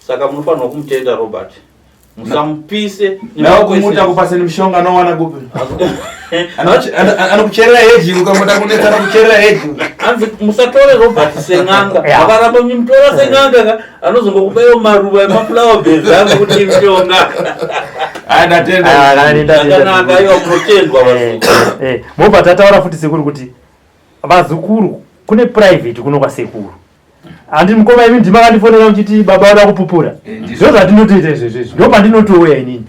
A: Saka munofanirwa kumutenda Robert. Musamupise.
K: Nawo kumuta kupasa nemishonga anowana kupi? Anokucherera heji ukamuda kunetsa anokucherera heji.
A: Anzi musatore Robert sen'anga. Akaramba muchimutora sen'anga ka anozongokubaiwo maruva emaflower beds angu kuti mishonga.
K: Aya ndatenda.
A: Zvakanaka aiwa munotendwa vazukuru.
D: Eh, mobva tataura futi sekuru kuti vazukuru kune private kuno kwasekuru. Handi mukoma imi ndima kandifonera muchiti baba vada kupupura.
K: Eh,
D: Ndizvo zvandinotoita izvezvo izvi. Ndo pandinotouya inini.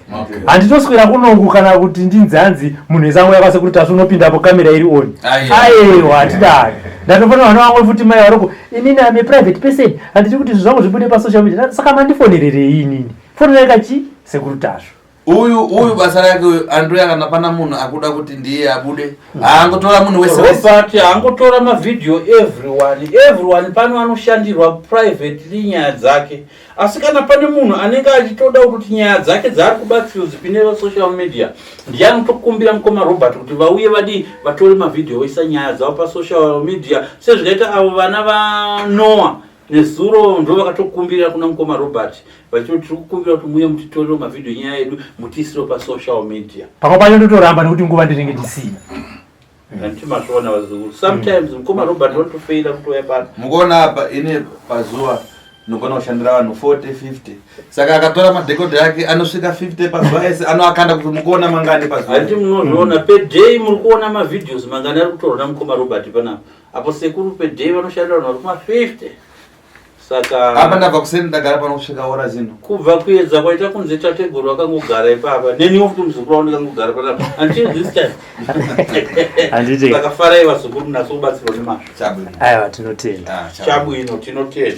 D: Handitoswera kunoku kana kuti ndinzi hanzi munhu wese angouya kwasekuru Tasvu unopinda apo kamera iri on. Aiwa hatidaro. Ndatofonera vana vangu futi mai varoko inini am a private person. Handiti kuti zvinhu zvangu zvibude pasocial media. Saka mandifonererei inini? Fonerai kachi sekuru Tasvu.
K: Uyu uyu basa rake uyu andoya kana pana munhu akuda kuti ndiye abude haangotora munhu wese wese.
A: Robert haangotora mavhidhiyo everyone everyone pano anoshandirwa privately nyaya dzake asi kana pane munhu anenge achitoda kuti nyaya dzake dzaari kubatsirwa dzipinde pasocial media ndiye anotokumbira mukoma Robert kuti vauye vadii vatore mavhidhiyo voisa nyaya dzavo pasocial media sezvikaita avo vana vaNoah Nezuro ndo vakatokumbira kuna mukoma Robert vachiti tiri kukumbira kuti muuye mutitorere mavhidhiyo enyaya yedu mutiisirewo pasocial media.
D: Pamwe pacho ndotoramba nekuti nguva ndinenge ndisina.
A: Handiti mazviona vazukuru. Sometimes mukoma Robert vanotofeila kutouya pano.
K: Mukuona apa ini pazuva ndinogona kushandira vanhu 40 50 saka akatora madhekodhi ake anosvika 50 pazuva ese anoakanda kuti mukuona mangani pazuva.
A: Handiti munozviona per day muri kuona mavideos mangani ari kutorwa namukoma Robert panapa. Apo sekuru per day vanoshandira vanhu vari kuma 50 saka
K: apa ndabva kuseni ndagara pano kusvika ora zino
A: kubva kuedza kwaita kunze tateguru vakangogara ipapa neniwo futi muzukuru wangu ndikangogara panapa until this time
D: Handiti.
A: saka farai vazukuru munatso kubatsirwa nemazvo
D: Aiwa tinotenda.
A: Chabwino tinotenda.